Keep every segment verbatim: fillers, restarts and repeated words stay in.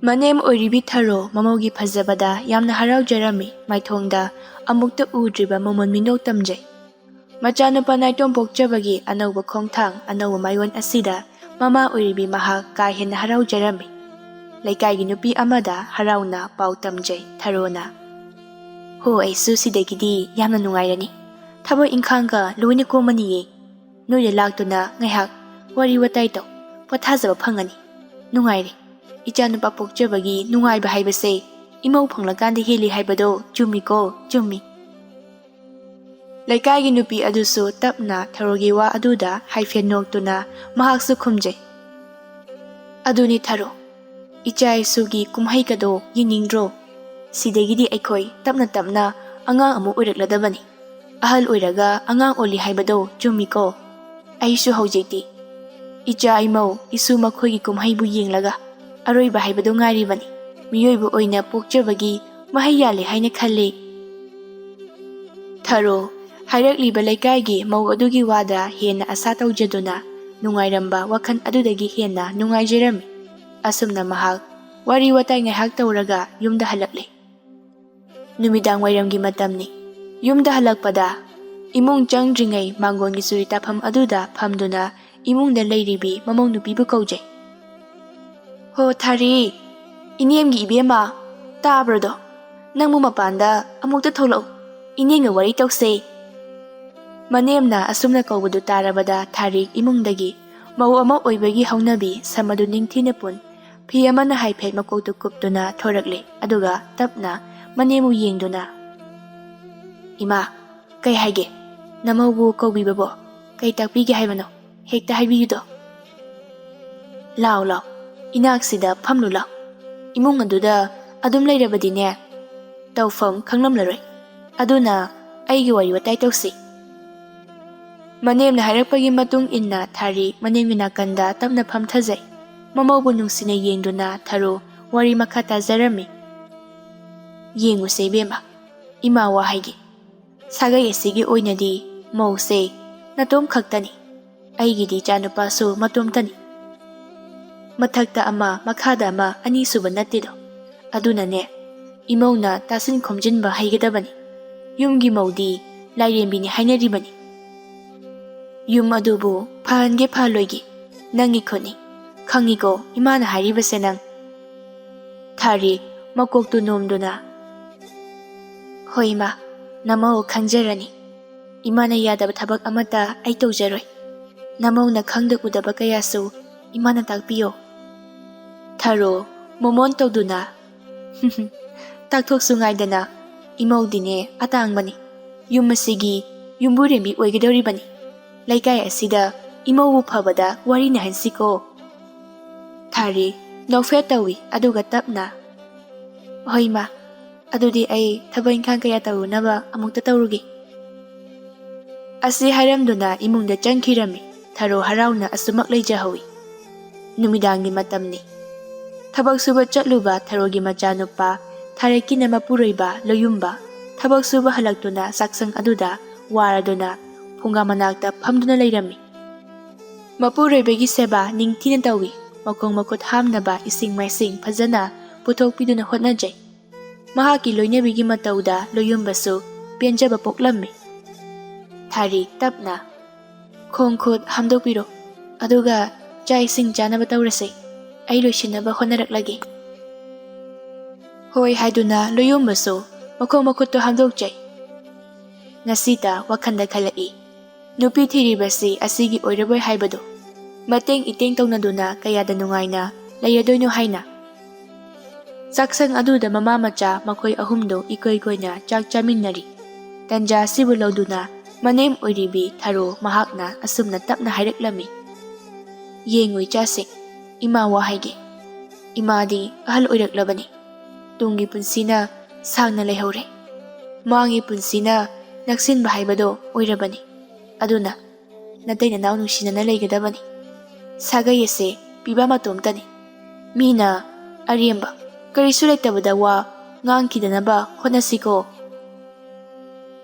ꯃꯅꯦꯝ ꯑꯣꯏꯔꯤꯕꯤ ꯊꯔꯣ ꯃꯃꯧꯒꯤ ꯐꯖꯕꯗ ꯌꯥꯝꯅ ꯍꯔꯥꯎꯖꯔꯝꯃꯤ꯫ ꯃꯥꯏꯊꯣꯡꯗ ꯑꯃꯨꯛꯇ ꯎꯗ꯭ꯔꯤꯕ ꯃꯃꯣꯟ ꯃꯤꯅꯣꯛ ꯇꯝꯖꯩ꯫ ꯃꯆꯥꯅꯨꯄꯥ ꯅꯥꯏꯇꯣꯝ ꯄꯣꯛꯆꯕꯒꯤ ꯑꯅꯧꯕ ꯈꯣꯡꯊꯥꯡ, ꯑꯅꯧꯕ ꯃꯥꯏꯑꯣꯟ ꯑꯁꯤꯗ ꯃꯃꯥ ꯑꯣꯏꯔꯤꯕꯤ ꯃꯍꯥꯛ ꯀꯥ ꯍꯦꯟꯅ ꯍꯔꯥꯎꯖꯔꯝꯃꯤ꯫ ꯂꯩꯀꯥꯏꯒꯤ ꯅꯨꯄꯤ ꯑꯃꯗ ꯍꯔꯥꯎꯅ ꯄꯥꯎ ꯇꯝꯖꯩ ꯊꯔꯣꯅ꯫ "ꯍꯣ, ꯑꯩꯁꯨ ꯁꯤꯗꯒꯤꯗꯤ ꯌꯥꯝꯅ ꯅꯨꯡꯉꯥꯏꯔꯅꯤ꯫ ꯊꯕꯛ ꯏꯪꯈꯥꯡꯒ ꯂꯣꯏꯅ ꯀꯣꯝꯃꯅꯤꯌꯦ꯫ ꯅꯣꯏꯗ ꯂꯥꯛꯇꯨꯅ ꯉꯥꯏꯍꯥꯛ ꯋꯥꯔꯤ ꯋꯥꯇꯥꯏ ꯇꯧ, ꯄꯣꯊꯥꯖꯕ ꯐꯪꯒꯅꯤ꯫ ꯅꯨꯡꯉꯥꯏꯔꯦ꯫ ꯏꯆꯥꯅꯨꯄꯥ ꯄꯣꯛꯆꯕꯒꯤ ꯅꯨꯡꯉꯥꯏꯕ ꯍꯥꯏꯕꯁꯦ ꯏꯃꯧ ꯐꯪꯂꯀꯥꯟꯗ ꯍꯦꯜꯂꯤ ꯍꯥꯏꯕꯗꯣ ꯆꯨꯝꯃꯤꯀꯣ, ꯆꯨꯝꯃꯤ꯫" ꯂꯩꯀꯥꯏꯒꯤ ꯅꯨꯄꯤ ꯑꯗꯨꯁꯨ ꯇꯞꯅ ꯊꯔꯣꯒꯤ ꯋꯥ ꯑꯗꯨꯗ ꯍꯥꯏꯐꯦꯠ ꯅꯣꯛꯇꯨꯅ ꯃꯍꯥꯛꯁꯨ ꯈꯨꯝꯖꯩ꯫ "ꯑꯗꯨꯅꯤ ꯊꯔꯣ, ꯏꯆꯥ ꯏꯁꯨꯒꯤ ꯀꯨꯝꯍꯩꯒꯗꯣ ꯌꯦꯡꯅꯤꯡꯗ꯭ꯔꯣ? ꯁꯤꯗꯒꯤꯗꯤ ꯑꯩꯈꯣꯏ ꯇꯞꯅ ꯇꯞꯅ ꯑꯉꯥꯡ ꯑꯃ ꯑꯣꯏꯔꯛꯂꯗꯕꯅꯤ꯫ ꯑꯍꯜ ꯑꯣꯏꯔꯒ ꯑꯉꯥꯡ ꯑꯣꯜꯂꯤ ꯍꯥꯏꯕꯗꯣ ꯆꯨꯝꯃꯤꯀꯣ꯫ ꯑꯩꯁꯨ ꯍꯧꯖꯤꯛꯇꯤ ꯏꯆꯥ ꯏꯃꯧ ꯏꯁꯨ ꯃꯈꯣꯏꯒꯤ ꯀꯨꯝꯍꯩꯕꯨ ꯌꯦꯡꯂꯒ ꯑꯔꯣꯏꯕ ꯍꯥꯏꯕꯗꯨ ꯉꯥꯏꯔꯤꯕꯅꯤ꯫ ꯃꯤꯑꯣꯏꯕ ꯑꯣꯏꯅ ꯄꯣꯛꯆꯕꯒꯤ ꯃꯍꯩ ꯌꯥꯜꯂꯦ ꯍꯥꯏꯅ ꯈꯜꯂꯤ꯫" ꯊꯔꯣ ꯍꯥꯏꯔꯛꯂꯤꯕ ꯂꯩꯀꯥꯏꯒꯤ ꯃꯧ ꯑꯗꯨꯒꯤ ꯋꯥꯗ ꯍꯦꯟꯅ ꯑꯁꯥ ꯇꯧꯖꯗꯨꯅ ꯅꯨꯡꯉꯥꯏꯔꯝꯕ ꯋꯥꯈꯜ ꯑꯗꯨꯗꯒꯤ ꯍꯦꯟꯅ ꯅꯨꯡꯉꯥꯏꯖꯔꯝꯃꯤ꯫ ꯑꯁꯨꯝꯅ ꯃꯍꯥꯛ ꯋꯥꯔꯤ ꯋꯥꯇꯥꯏ ꯉꯥꯏꯍꯥꯛ ꯇꯧꯔꯒ ꯌꯨꯝꯗ ꯍꯜꯂꯛꯂꯦ꯫ ꯅꯨꯃꯤꯗꯥꯡ ꯋꯥꯏꯔꯝꯒꯤ ꯃꯇꯝꯅꯤ꯫ ꯌꯨꯝꯗ ꯍꯜꯂꯛꯄꯗ ꯏꯃꯨꯡ ꯆꯪꯗ꯭ꯔꯤꯉꯩ ꯃꯥꯡꯒꯣꯟꯒꯤ ꯆꯨꯔꯤ ꯇꯥꯐꯝ ꯑꯗꯨꯗ ꯐꯝꯗꯨꯅ ꯏꯃꯨꯡꯗ ꯂꯩꯔꯤꯕꯤ ꯃꯃꯧ ꯅꯨꯄꯤꯕꯨ ꯀꯧꯖꯩ꯫ "ꯍꯣ ꯊꯥꯔꯤ, ꯏꯅꯦꯝꯒꯤ ꯏꯕꯦꯝꯃ, ꯇꯥꯕ꯭ꯔꯣꯗꯣ? ꯅꯪꯕꯨ ꯃꯄꯥꯟꯗ ꯑꯃꯨꯛꯇ ꯊꯣꯛꯂꯛꯎ, ꯏꯅꯦꯝꯒ ꯋꯥꯔꯤ ꯇꯧꯁꯦ꯫" ꯃꯅꯦꯝꯅ ꯑꯁꯨꯝꯅ ꯀꯧꯕꯗꯨ ꯇꯥꯔꯕꯗ ꯊꯥꯔꯤ ꯏꯃꯨꯡꯗꯒꯤ ꯃꯧ ꯑꯃ ꯑꯣꯏꯕꯒꯤ ꯍꯧꯅꯕꯤ ꯁꯝ ꯑꯗꯨ ꯅꯤꯡꯊꯤꯅ ꯄꯨꯟ ꯐꯤ ꯑꯃꯅ ꯍꯥꯏꯐꯦꯠ ꯃꯀꯣꯛꯇꯨ ꯀꯨꯞꯇꯨꯅ ꯊꯣꯔꯛꯂꯦ꯫ ꯑꯗꯨꯒ ꯇꯞꯅ ꯃꯅꯦꯝꯕꯨ ꯌꯦꯡꯗꯨꯅ, "ꯏꯃꯥ, ꯀꯩ ꯍꯥꯏꯒꯦ? ꯅꯃꯧꯕꯨ ꯀꯧꯕꯤꯕꯕꯣ? ꯀꯩ ꯇꯥꯛꯄꯤꯒꯦ ꯍꯥꯏꯕꯅꯣ? ꯍꯦꯛꯇ ꯍꯥꯏꯕꯤꯌꯨꯗꯣ꯫" "ꯂꯥꯎ, ꯂꯥꯎ, ꯏꯅꯥꯛꯁꯤꯗ ꯐꯝꯂꯨ ꯂꯥꯎ꯫ ꯏꯃꯨꯡ ꯑꯗꯨꯗ ꯑꯗꯨꯝ ꯂꯩꯔꯕꯗꯤꯅꯦ, ꯇꯧꯐꯝ ꯈꯪꯂꯝꯂꯔꯣꯏ꯫ ꯑꯗꯨꯅ ꯑꯩꯒꯤ ꯋꯥꯔꯤ ꯋꯥꯇꯥꯏ ꯇꯧꯁꯤ꯫" ꯃꯅꯦꯝꯅ ꯍꯥꯏꯔꯛꯄꯒꯤ ꯃꯇꯨꯡ ꯏꯟꯅ ꯊꯥꯔꯤ ꯃꯅꯦꯝꯒꯤ ꯅꯥꯀꯟꯗ ꯇꯞꯅ ꯐꯝꯊꯖꯩ꯫ ꯃꯃꯧꯕꯨ ꯅꯨꯡꯁꯤꯅ ꯌꯦꯡꯗꯨꯅ ꯊꯔꯣ ꯋꯥꯔꯤ ꯃꯈꯥ ꯇꯥꯖꯔꯝꯃꯤ꯫ "ꯌꯦꯡꯉꯨꯁꯦ ꯏꯕꯦꯝꯃ, ꯏꯃꯥ ꯋꯥ ꯍꯥꯏꯒꯦ꯫ ꯁꯥꯒꯩ ꯑꯁꯤꯒꯤ ꯑꯣꯏꯅꯗꯤ ꯃꯧꯁꯦ ꯅꯇꯣꯝ ꯈꯛꯇꯅꯤ꯫ ꯑꯩꯒꯤꯗꯤ ꯏꯆꯥꯅꯨꯄꯥꯁꯨ ꯃꯇꯣꯝꯇꯅꯤ꯫ ꯃꯊꯛꯇ ꯑꯃ, ꯃꯈꯥꯗ ꯑꯃ, ꯑꯅꯤꯁꯨꯕ ꯅꯠꯇꯦꯗꯣ꯫ ꯑꯗꯨꯅꯅꯦ, ꯏꯃꯧꯅ ꯇꯥꯁꯤꯟ ꯈꯣꯝꯖꯤꯟꯕ ꯍꯩꯒꯗꯕꯅꯤ꯫ ꯌꯨꯝꯒꯤ ꯃꯧꯗꯤ ꯂꯥꯏꯔꯦꯝꯕꯤꯅꯤ ꯍꯥꯏꯅꯔꯤꯕꯅꯤ꯫ ꯌꯨꯝ ꯑꯗꯨꯕꯨ ꯐꯍꯟꯒꯦ ꯐꯍꯜꯂꯣꯏꯒꯦ ꯅꯪꯒꯤ ꯈꯨꯠꯅꯤ꯫ ꯈꯪꯉꯤꯀꯣ ꯏꯃꯥꯅ ꯍꯥꯏꯔꯤꯕꯁꯦ ꯅꯪ? ꯊꯥꯔꯤ ꯃꯀꯣꯛꯇꯨ ꯅꯣꯝꯗꯨꯅ, "ꯍꯣꯏ ꯏꯃꯥ, ꯅꯃꯧ ꯈꯪꯖꯔꯅꯤ꯫ ꯏꯃꯥꯅ ꯌꯥꯗꯕ ꯊꯕꯛ ꯑꯃꯠꯇ ꯑꯩ ꯇꯧꯖꯔꯣꯏ꯫ ꯅꯃꯧꯅ ꯈꯪꯗ ꯎꯗꯕ ꯀꯌꯥꯁꯨ ꯏꯃꯥꯅ ꯇꯥꯛꯄꯤꯌꯣ"꯫ ꯊꯔꯣ ꯃꯣꯃꯣꯟ ꯇꯧꯗꯨꯅ, "ꯇꯥꯛꯊꯣꯛꯁꯨ ꯉꯥꯏꯗꯅ, ꯏꯃꯧꯗꯤꯅꯦ ꯑꯇꯥꯡꯕꯅꯤ꯫ ꯌꯨꯝ ꯑꯁꯤꯒꯤ ꯌꯨꯝꯕꯨꯔꯦꯝꯕꯤ ꯑꯣꯏꯒꯗꯧꯔꯤꯕꯅꯤ꯫ ꯂꯩꯀꯥꯏ ꯑꯁꯤꯗ ꯏꯃꯧꯕꯨ ꯐꯕꯗ ꯋꯥꯔꯤ ꯅꯍꯟꯁꯤꯀꯣ"꯫ ꯊꯥꯔꯤ ꯅꯣꯛꯐꯦꯠ ꯇꯧꯏ, ꯑꯗꯨꯒ ꯇꯞꯅ, "ꯍꯣꯏ ꯏꯃꯥ, ꯑꯗꯨꯗꯤ ꯑꯩ ꯊꯕꯛ ꯏꯪꯈꯥꯡ ꯀꯌꯥ ꯇꯧꯔꯨꯅꯕ ꯑꯃꯨꯛꯇ ꯇꯧꯔꯨꯒꯦ"꯫ ꯑꯁꯤ ꯍꯥꯏꯔꯝꯗꯨꯅ ꯏꯃꯨꯡꯗ ꯆꯪꯈꯤꯔꯝꯃꯤ꯫ ꯊꯔꯣ ꯍꯔꯥꯎꯅ ꯑꯁꯨꯃꯛ ꯂꯩꯖꯍꯧꯏ꯫ ꯅꯨꯃꯤꯗꯥꯡꯒꯤ ꯃꯇꯝꯅꯤ꯫ ꯊꯕꯛ ꯁꯨꯕ ꯆꯠꯂꯨꯕ ꯊꯔꯣꯒꯤ ꯃꯆꯥꯅꯨꯄꯥ ꯊꯥꯔꯦꯛꯀꯤꯅ ꯃꯄꯨꯔꯣꯏꯕ ꯂꯣꯌꯨꯝꯕ ꯊꯕꯛ ꯁꯨꯕ ꯍꯜꯂꯛꯇꯨꯅ ꯆꯥꯛꯁꯪ ꯑꯗꯨꯗ ꯋꯥꯔꯗꯨꯅ ꯐꯨꯡꯒꯥ ꯃꯅꯥꯛꯇ ꯐꯝꯗꯨꯅ ꯂꯩꯔꯝꯃꯤ꯫ ꯃꯄꯨꯔꯣꯏꯕꯒꯤ ꯁꯦꯕꯥ ꯅꯤꯡꯊꯤꯅ ꯇꯧꯏ꯫ ꯃꯈꯣꯡ ꯃꯈꯨꯠ ꯍꯥꯝꯅꯕ ꯏꯁꯤꯡ ꯃꯥꯏꯁꯤꯡ ꯐꯖꯅ ꯄꯨꯊꯣꯛꯄꯤꯗꯨꯅ ꯍꯣꯠꯅꯖꯩ꯫ ꯃꯍꯥꯛꯀꯤ ꯂꯣꯏꯅꯕꯤꯒꯤ ꯃꯇꯧꯗ ꯂꯣꯌꯨꯝꯕꯁꯨ ꯄꯦꯟꯖꯕ ꯄꯣꯛꯂꯝꯃꯤ꯫ ꯊꯥꯔꯤ ꯇꯞꯅ, "ꯈꯣꯡ ꯈꯨꯠ ꯍꯥꯝꯗꯣꯛꯄꯤꯔꯣ, ꯑꯗꯨꯒ ꯆꯥꯛ ꯏꯁꯤꯡ ꯆꯥꯅꯕ ꯇꯧꯔꯁꯦ꯫ ꯑꯩ ꯂꯣꯏꯁꯤꯟꯅꯕ ꯍꯣꯠꯅꯔꯛꯂꯒꯦ"꯫ ꯍꯣꯏ ꯍꯥꯏꯗꯨꯅ ꯂꯣꯌꯨꯝꯕꯁꯨ ꯃꯈꯣꯡ ꯃꯈꯨꯠꯇꯨ ꯍꯥꯝꯗꯣꯛꯆꯩ꯫ ꯉꯁꯤꯇ ꯋꯥꯈꯜꯗ ꯈꯜꯂꯛꯏ, ꯅꯨꯄꯤ ꯊꯤꯔꯤꯕꯁꯤ ꯑꯁꯤꯒꯤ ꯑꯣꯏꯔꯕꯣꯏ ꯍꯥꯏꯕꯗꯨ꯫ ꯃꯇꯦꯡ ꯏꯇꯦꯡ ꯇꯧꯅꯗꯨꯅ ꯀꯌꯥꯗ ꯅꯨꯡꯉꯥꯏꯅ ꯂꯩꯔꯗꯣꯏꯅꯣ ꯍꯥꯏꯅ꯫ ꯆꯥꯛꯁꯪ ꯑꯗꯨꯗ ꯃꯃꯥ ꯃꯆꯥ ꯃꯈꯣꯏ ꯑꯍꯨꯝꯗꯨ ꯏꯀꯣꯏ ꯀꯣꯏꯅ ꯆꯥꯛ ꯆꯥꯃꯤꯟꯅꯔꯤ꯫ ꯇꯟꯖꯥ ꯑꯁꯤꯕꯨ ꯂꯧꯗꯨꯅ ꯃꯅꯦꯝ ꯑꯣꯏꯔꯤꯕꯤ ꯊꯔꯣ ꯃꯍꯥꯛꯅ ꯑꯁꯨꯝꯅ ꯇꯞꯅ ꯍꯥꯏꯔꯛꯂꯝꯃꯤ, "ꯌꯦꯡꯉꯨ ꯏꯆꯥꯁꯤꯡ, ꯏꯃꯥ ꯋꯥ ꯍꯥꯏꯒꯦ꯫ ꯏꯃꯥꯗꯤ ꯑꯍꯜ ꯑꯣꯏꯔꯛꯂꯕꯅꯤ꯫ ꯇꯨꯡꯒꯤ ꯄꯨꯟꯁꯤꯅ ꯁꯥꯡꯅ ꯂꯩꯍꯧꯔꯦ꯫ ꯃꯥꯡꯒꯤ ꯄꯨꯟꯁꯤꯅ ꯅꯛꯁꯤꯟꯕ ꯍꯥꯏꯕꯗꯣ ꯑꯣꯏꯔꯕꯅꯤ꯫ ꯑꯗꯨꯅ ꯅꯇꯩ ꯅꯅꯥꯎ ꯅꯨꯡꯁꯤꯅꯅ ꯂꯩꯒꯗꯕꯅꯤ꯫ ꯁꯥꯒꯩ ꯑꯁꯦ ꯄꯤꯕ ꯃꯇꯣꯝꯇꯅꯤ꯫ ꯃꯤꯅ ꯑꯔꯦꯝꯕ ꯀꯔꯤꯁꯨ ꯂꯩꯇꯕꯗ ꯋꯥ ꯉꯥꯡꯈꯤꯗꯅꯕ ꯍꯣꯠꯅꯁꯤꯀꯣ"꯫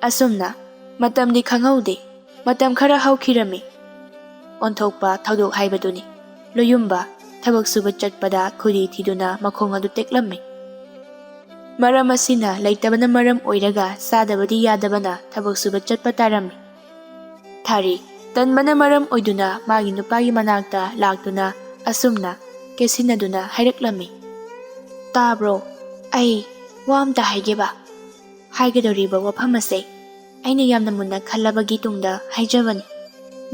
ꯑꯁꯨꯝꯅ ꯃꯇꯝꯗꯤ ꯈꯪꯍꯧꯗꯦ꯫ ꯃꯇꯝ ꯈꯔ ꯍꯧꯈꯤꯔꯝꯃꯤ꯫ ꯑꯣꯟꯊꯣꯛꯄ ꯊꯧꯗꯣꯛ ꯍꯥꯏꯕꯗꯨꯅꯤ꯫ ꯂꯣꯌꯨꯝꯕ ꯊꯕꯛ ꯁꯨꯕ ꯆꯠꯄꯗ ꯈꯨꯗꯤ ꯊꯤꯗꯨꯅ ꯃꯈꯣꯡ ꯑꯗꯨ ꯇꯦꯛꯂꯝꯃꯤ꯫ ꯃꯔꯝ ꯑꯁꯤꯅ ꯂꯩꯇꯕꯅ ꯃꯔꯝ ꯑꯣꯏꯔꯒ ꯆꯥꯗꯕꯗꯤ ꯌꯥꯗꯕꯅ ꯊꯕꯛ ꯁꯨꯕ ꯆꯠꯄ ꯇꯥꯔꯝꯃꯤ꯫ ꯊꯥꯔꯤ ꯇꯟꯕꯅ ꯃꯔꯝ ꯑꯣꯏꯗꯨꯅ ꯃꯥꯒꯤ ꯅꯨꯄꯥꯒꯤ ꯃꯅꯥꯛꯇ ꯂꯥꯛꯇꯨꯅ ꯑꯁꯨꯝꯅ ꯀꯦꯁꯤꯟꯅꯗꯨꯅ ꯍꯥꯏꯔꯛꯂꯝꯃꯤ, "ꯇꯥꯕ꯭ꯔꯣ? ꯑꯩ ꯋꯥ ꯑꯝꯇ ꯍꯥꯏꯒꯦꯕ꯫ ꯍꯥꯏꯒꯗꯧꯔꯤꯕ ꯋꯥꯐꯝ ꯑꯁꯦ ꯑꯩꯅ ꯌꯥꯝꯅ ꯃꯨꯟꯅ ꯈꯜꯂꯕꯒꯤ ꯇꯨꯡꯗ ꯍꯥꯏꯖꯕꯅꯤ꯫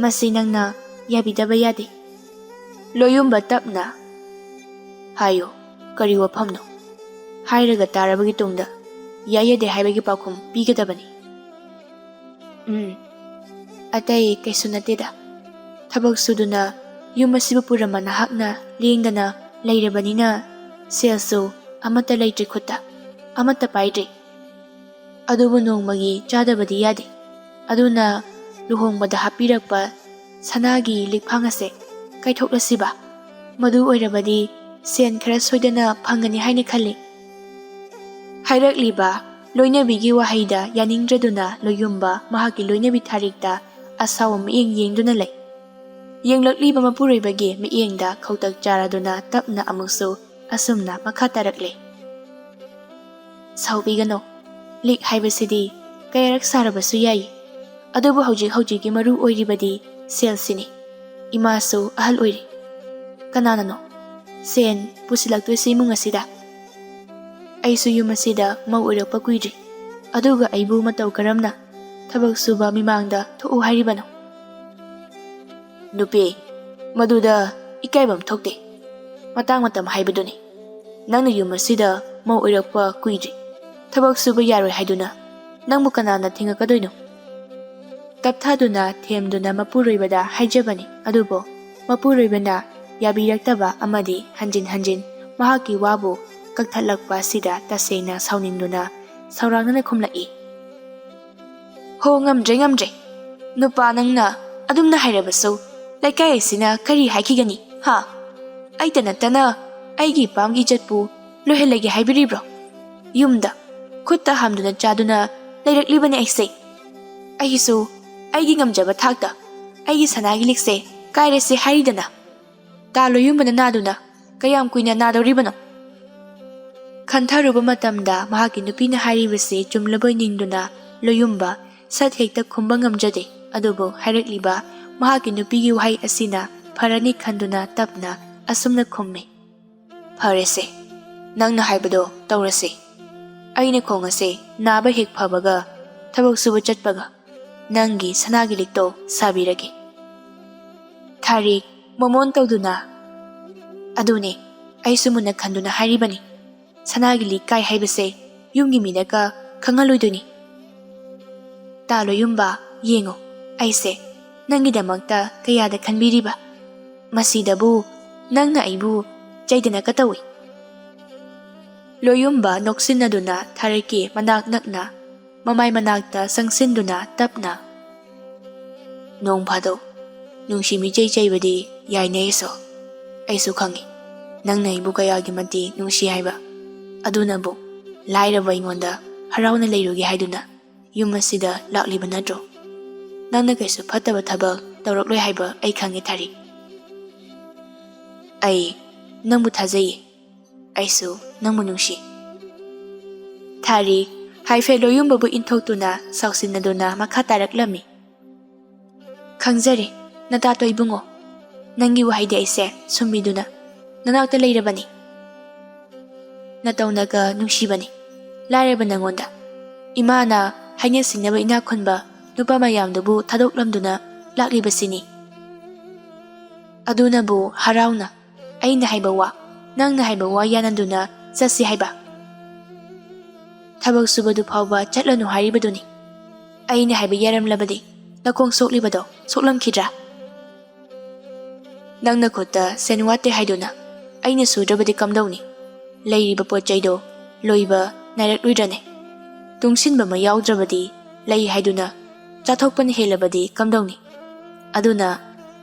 ꯃꯁꯤ ꯅꯪꯅ ꯌꯥꯕꯤꯗꯕ ꯌꯥꯗꯦ꯫" ꯂꯣꯌꯨꯝꯕ ꯇꯞꯅ, "ꯍꯥꯏꯌꯨ, ꯀꯔꯤ ꯋꯥꯐꯝꯅꯣ?" ꯍꯥꯏꯔꯒ ꯇꯥꯔꯕꯒꯤ ꯇꯨꯡꯗ ꯌꯥꯏ ꯌꯥꯗꯦ ꯍꯥꯏꯕꯒꯤ ꯄꯥꯎꯈꯨꯝ ꯄꯤꯒꯗꯕꯅꯤ꯫ "ꯎꯝ, ꯑꯇꯩ ꯀꯩꯁꯨ ꯅꯠꯇꯦꯗ꯫ ꯊꯕꯛ ꯁꯨꯗꯨꯅ ꯌꯨꯝ ꯑꯁꯤꯕꯨ ꯄꯨꯔꯝꯕ ꯅꯍꯥꯛꯅ ꯂꯦꯡꯗꯅ ꯂꯩꯔꯕꯅꯤꯅ ꯁꯦꯜꯁꯨ ꯑꯃꯠꯇ ꯂꯩꯇ꯭ꯔꯦ ꯈꯨꯠꯇ, ꯑꯃꯠꯇ ꯄꯥꯏꯗ꯭ꯔꯦ꯫ ꯑꯗꯨꯕꯨ ꯅꯣꯡꯃꯒꯤ ꯆꯥꯗꯕꯗꯤ ꯌꯥꯗꯦ꯫ ꯑꯗꯨꯅ ꯂꯨꯍꯣꯡꯕꯗ ꯍꯥꯞꯄꯤꯔꯛꯄ ꯁꯅꯥꯒꯤ ꯂꯤꯛꯐꯥꯡ ꯑꯁꯦ ꯀꯥꯏꯊꯣꯛꯂꯁꯤꯕ꯫ ꯃꯗꯨ ꯑꯣꯏꯔꯕꯗꯤ ꯁꯦꯟ ꯈꯔ ꯁꯣꯏꯗꯅ ꯐꯪꯒꯅꯤ ꯍꯥꯏꯅ ꯈꯜꯂꯤ꯫" ꯍꯥꯏꯔꯛꯂꯤꯕ ꯂꯣꯏꯅꯕꯤꯒꯤ ꯋꯥꯍꯩꯗ ꯌꯥꯅꯤꯡꯗ꯭ꯔꯗꯨꯅ ꯂꯣꯌꯨꯝꯕ ꯃꯍꯥꯛꯀꯤ ꯂꯣꯏꯅꯕꯤ ꯊꯥꯔꯤꯛꯇ ꯑꯁꯥꯎꯕ ꯃꯤꯠꯌꯦꯡ ꯌꯦꯡꯗꯨꯅ ꯂꯩ꯫ ꯌꯦꯡꯂꯛꯂꯤꯕ ꯃꯄꯨꯔꯣꯏꯕꯒꯤ ꯃꯤꯠꯌꯦꯡꯗ ꯈꯧꯇꯛ ꯆꯥꯔꯗꯨꯅ ꯇꯞꯅ ꯑꯃꯨꯛꯁꯨ ꯑꯁꯨꯝꯅ ꯃꯈꯥ ꯇꯥꯔꯛꯂꯦ꯫ "ꯁꯥꯎꯕꯤꯒꯅꯨ꯫ ꯂꯤꯛ ꯍꯥꯏꯕꯁꯤꯗꯤ ꯀꯌꯥꯔꯛ ꯁꯥꯔꯕꯁꯨ ꯌꯥꯏ꯫ ꯑꯗꯨꯕꯨ ꯍꯧꯖꯤꯛ ꯍꯧꯖꯤꯛꯀꯤ ꯃꯔꯨ ꯑꯣꯏꯔꯤꯕꯗꯤ ꯁꯦꯜꯁꯤꯅꯤ꯫ ꯏꯃꯥꯁꯨ ꯑꯍꯜ ꯑꯣꯏꯔꯦ꯫ ꯀꯅꯥꯅꯅꯣ ꯁꯦꯟ ꯄꯨꯁꯤꯜꯂꯛꯇꯣꯏꯁꯤ ꯏꯃꯨꯡ ꯑꯁꯤꯗ? ꯑꯩꯁꯨ ꯌꯨꯝ ꯑꯁꯤꯗ ꯃꯧ ꯑꯣꯏꯔꯛꯄ ꯀꯨꯏꯗ꯭ꯔꯤ꯫ ꯑꯗꯨꯒ ꯑꯩꯕꯨ ꯃꯇꯧ ꯀꯔꯝꯅ ꯊꯕꯛ ꯁꯨꯕ ꯃꯤꯃꯥꯡꯗ ꯊꯣꯛꯎ ꯍꯥꯏꯔꯤꯕꯅꯣ?" "ꯅꯨꯄꯤ, ꯃꯗꯨꯗ ꯏꯀꯥꯏꯐꯝ ꯊꯣꯛꯇꯦ꯫ ꯃꯇꯥꯡ ꯃꯇꯝ ꯍꯥꯏꯕꯗꯨꯅꯤ꯫ ꯅꯪꯅ ꯌꯨꯝ ꯑꯁꯤꯗ ꯃꯧ ꯑꯣꯏꯔꯛꯄ ꯀꯨꯏꯗ꯭ꯔꯤ꯫ ꯊꯕꯛ ꯁꯨꯕ ꯌꯥꯔꯣꯏ ꯍꯥꯏꯗꯨꯅ ꯅꯪꯕꯨ ꯀꯅꯥꯅ ꯊꯤꯡꯉꯛꯀꯗꯣꯏꯅꯣ?" ꯇꯞꯊꯥꯗꯨꯅ ꯊꯦꯝꯗꯨꯅ ꯃꯄꯨꯔꯣꯏꯕꯗ ꯍꯥꯏꯖꯕꯅꯤ꯫ ꯑꯗꯨꯕꯨ ꯃꯄꯨꯔꯣꯏꯕꯅ ꯌꯥꯕꯤꯔꯛꯇꯕ ꯑꯃꯗꯤ ꯍꯟꯖꯤꯟ ꯍꯟꯖꯤꯟ ꯃꯍꯥꯛꯀꯤ ꯋꯥꯕꯨ ꯀꯛꯊꯠꯂꯛꯄ ꯑꯁꯤꯗ ꯇꯁꯦꯡꯅ ꯁꯥꯎꯅꯤꯡꯗꯨꯅ ꯁꯥꯎꯔꯥꯛꯅꯅ ꯈꯨꯝꯂꯛꯏ꯫ "ꯍꯣ, ꯉꯝꯗ꯭ꯔꯦ, ꯉꯝꯗ꯭ꯔꯦ꯫ ꯅꯨꯄꯥ ꯅꯪꯅ ꯑꯗꯨꯝꯅ ꯍꯥꯏꯔꯕꯁꯨ ꯂꯩꯀꯥꯏ ꯑꯁꯤꯅ ꯀꯔꯤ ꯍꯥꯏꯈꯤꯒꯅꯤ, ꯍꯥ? ꯑꯩꯇ ꯅꯠꯇꯅ ꯑꯩꯒꯤ ꯏꯄꯥꯝꯒꯤ ꯏꯖꯠꯄꯨ ꯂꯣꯏꯍꯜꯂꯒꯦ ꯍꯥꯏꯕꯤꯔꯤꯕ꯭ꯔꯣ? ꯌꯨꯝꯗ ꯈꯨꯠꯇ ꯍꯥꯝꯗꯨꯅ ꯆꯥꯗꯨꯅ ꯂꯩꯔꯛꯂꯤꯕꯅꯤ ꯑꯩꯁꯦ꯫ ꯑꯩꯒꯤꯁꯨ ꯑꯩꯒꯤ ꯉꯝꯖꯕ ꯊꯥꯛꯇ ꯑꯩꯒꯤ ꯁꯅꯥꯒꯤ ꯂꯤꯛꯁꯦ ꯀꯥꯏꯔꯁꯦ ꯍꯥꯏꯔꯤꯗꯅ꯫" ꯇꯥ ꯂꯣꯌꯨꯝꯕꯅ ꯅꯥꯗꯨꯅ ꯀꯌꯥꯝ ꯀꯨꯏꯅ ꯅꯥꯗꯧꯔꯤꯕꯅꯣ? ꯈꯟꯊꯔꯨꯕ ꯃꯇꯝꯗ ꯃꯍꯥꯛꯀꯤ ꯅꯨꯄꯤꯅ ꯍꯥꯏꯔꯤꯕꯁꯤ ꯆꯨꯝꯂꯕꯣꯏ ꯅꯤꯡꯗꯨꯅ ꯂꯣꯌꯨꯝꯕ ꯁꯠ ꯍꯦꯛꯇ ꯈꯨꯝꯕ ꯉꯝꯖꯗꯦ꯫ ꯑꯗꯨꯕꯨ ꯍꯥꯏꯔꯛꯂꯤꯕ ꯃꯍꯥꯛꯀꯤ ꯅꯨꯄꯤꯒꯤ ꯋꯥꯍꯩ ꯑꯁꯤꯅ ꯐꯔꯅꯤ ꯈꯟꯗꯨꯅ ꯇꯞꯅ ꯑꯁꯨꯝꯅ ꯈꯨꯝꯃꯤ, "ꯐꯔꯦꯁꯦ, ꯅꯪꯅ ꯍꯥꯏꯕꯗꯣ ꯇꯧꯔꯁꯦ꯫ ꯑꯩꯅ ꯈꯣꯡ ꯑꯁꯦ ꯅꯥꯕ ꯍꯦꯛ ꯐꯕꯒ ꯊꯕꯛ ꯁꯨꯕ ꯆꯠꯄꯒ ꯅꯪꯒꯤ ꯁꯅꯥꯒꯤ ꯂꯤꯛꯇꯣ ꯁꯥꯕꯤꯔꯒꯦ"꯫ ꯊꯥꯔꯤꯛ ꯃꯣꯃꯣꯟ ꯇꯧꯗꯨꯅ, "ꯑꯗꯨꯅꯦ, ꯑꯩꯁꯨ ꯃꯨꯟꯅ ꯈꯟꯗꯨꯅ ꯍꯥꯏꯔꯤꯕꯅꯤ꯫ ꯁꯅꯥꯒꯤ ꯂꯤꯛ ꯀꯥꯏ ꯍꯥꯏꯕꯁꯦ ꯌꯨꯝꯒꯤ ꯃꯤꯗꯒ ꯈꯪꯍꯜꯂꯣꯏꯗꯣꯏꯅꯤ꯫ ꯇꯥ ꯂꯣꯌꯨꯝꯕ, ꯌꯦꯡꯉꯣ, ꯑꯩꯁꯦ ꯅꯪꯒꯤꯗꯃꯛꯇ ꯀꯌꯥꯗ ꯈꯟꯕꯤꯔꯤꯕ꯫ ꯃꯁꯤꯗꯕꯨ ꯅꯪꯅ ꯑꯩꯕꯨ ꯆꯩꯗꯅꯀ ꯇꯧꯏ"꯫ ꯂꯣꯌꯨꯝꯕ ꯅꯣꯛꯁꯤꯟꯅꯗꯨꯅ ꯊꯥꯔꯤꯛꯀꯤ ꯃꯅꯥꯛ ꯅꯛꯅ ꯃꯃꯥꯏ ꯃꯅꯥꯛꯇ ꯆꯪꯁꯤꯟꯗꯨꯅ ꯇꯞꯅ, "ꯅꯣꯡ ꯐꯥꯗꯣꯛ ꯅꯨꯡꯁꯤ ꯃꯤꯆꯩ ꯆꯩꯕꯗꯤ ꯌꯥꯏꯅꯦ ꯑꯩꯁꯨ꯫ ꯑꯩꯁꯨ ꯈꯪꯉꯤ ꯅꯪꯅ ꯑꯩꯕꯨ ꯀꯌꯥꯒꯤ ꯃꯇꯤꯛ ꯅꯨꯡꯁꯤ ꯍꯥꯏꯕ꯫ ꯑꯗꯨꯅꯕꯨ ꯂꯥꯏꯔꯕ ꯑꯩꯉꯣꯟꯗ ꯍꯔꯥꯎꯅ ꯂꯩꯔꯨꯒꯦ ꯍꯥꯏꯗꯨꯅ ꯌꯨꯝ ꯑꯁꯤꯗ ꯂꯥꯛꯂꯤꯕ ꯅꯠꯇ꯭ꯔꯣ? ꯅꯪꯅ ꯀꯩꯁꯨ ꯐꯠꯇꯕ ꯊꯕꯛ ꯇꯧꯔꯛꯂꯣꯏ ꯍꯥꯏꯕ ꯑꯩ ꯈꯪꯉꯤ, ꯊꯥꯔꯤꯛ꯫ ꯑꯩ ꯅꯪꯕꯨ ꯊꯥꯖꯩꯌꯦ꯫ ꯑꯩꯁꯨ ꯅꯪꯕꯨ ꯅꯨꯡꯁꯤ"꯫ ꯊꯥꯔꯤꯛ ꯍꯥꯏꯐꯦꯠ ꯂꯣꯌꯨꯝꯕꯕꯨ ꯏꯟꯊꯣꯛꯇꯨꯅ ꯁꯥꯎꯁꯤꯟꯅꯗꯨꯅ ꯃꯈꯥ ꯇꯥꯔꯛꯂꯝꯃꯤ, "ꯈꯪꯖꯔꯦ, ꯅꯇꯥꯇꯣ ꯏꯕꯨꯡꯉꯣ, ꯅꯪꯒꯤ ꯋꯥꯍꯩꯗꯤ ꯑꯩꯁꯦ ꯁꯨꯝꯕꯤꯗꯨꯅ ꯅꯅꯥꯛꯇ ꯂꯩꯔꯕꯅꯤ꯫ ꯅꯇꯧꯅꯒ ꯅꯨꯡꯁꯤꯕꯅꯤ꯫ ꯂꯥꯏꯔꯕ ꯅꯉꯣꯟꯗ ꯏꯃꯥꯅ ꯍꯥꯏꯅ ꯁꯤꯡꯅꯕ ꯏꯅꯥꯛ ꯈꯨꯟꯕ ꯅꯨꯄꯥ ꯃꯌꯥꯝꯗꯨꯕꯨ ꯊꯥꯗꯣꯛꯂꯝꯗꯨꯅ ꯂꯥꯛꯂꯤꯕꯁꯤꯅꯤ꯫ ꯑꯗꯨꯅꯕꯨ ꯍꯔꯥꯎꯅ ꯑꯩꯅ ꯍꯥꯏꯕ ꯋꯥ, ꯅꯪꯅ ꯍꯥꯏꯕ ꯋꯥ ꯌꯥꯅꯗꯨꯅ ꯆꯠꯁꯤ ꯍꯥꯏꯕ꯫ ꯊꯕꯛ ꯁꯨꯕꯗꯨ ꯐꯥꯎꯕ ꯆꯠꯂꯅꯨ ꯍꯥꯏꯔꯤꯕꯗꯨꯅꯤ꯫ ꯑꯩꯅ ꯍꯥꯏꯕ ꯌꯥꯔꯝꯂꯕꯗꯤ ꯅꯈꯣꯡ ꯁꯣꯛꯂꯤꯕꯗꯣ ꯁꯣꯛꯂꯝꯈꯤꯗ꯭ꯔꯥ? ꯅꯪꯅ ꯈꯨꯠꯇ ꯁꯦꯟ ꯋꯥꯠꯇꯦ ꯍꯥꯏꯗꯨꯅ ꯑꯩꯅ ꯁꯨꯗ꯭ꯔꯕꯗꯤ ꯀꯝꯗꯧꯅꯤ? ꯂꯩꯔꯤꯕ ꯄꯣꯠ ꯆꯩꯗꯣ ꯂꯣꯏꯕ ꯅꯥꯏꯔꯛꯂꯣꯏꯗ꯭ꯔꯅꯦ? ꯇꯨꯡꯁꯤꯟꯕ ꯑꯃ ꯌꯥꯎꯗ꯭ꯔꯕꯗꯤ ꯂꯩ ꯍꯥꯏꯗꯨꯅ ꯆꯥꯊꯣꯛꯄꯅ ꯍꯦꯜꯂꯕꯗꯤ ꯀꯝꯗꯧꯅꯤ? ꯑꯗꯨꯅ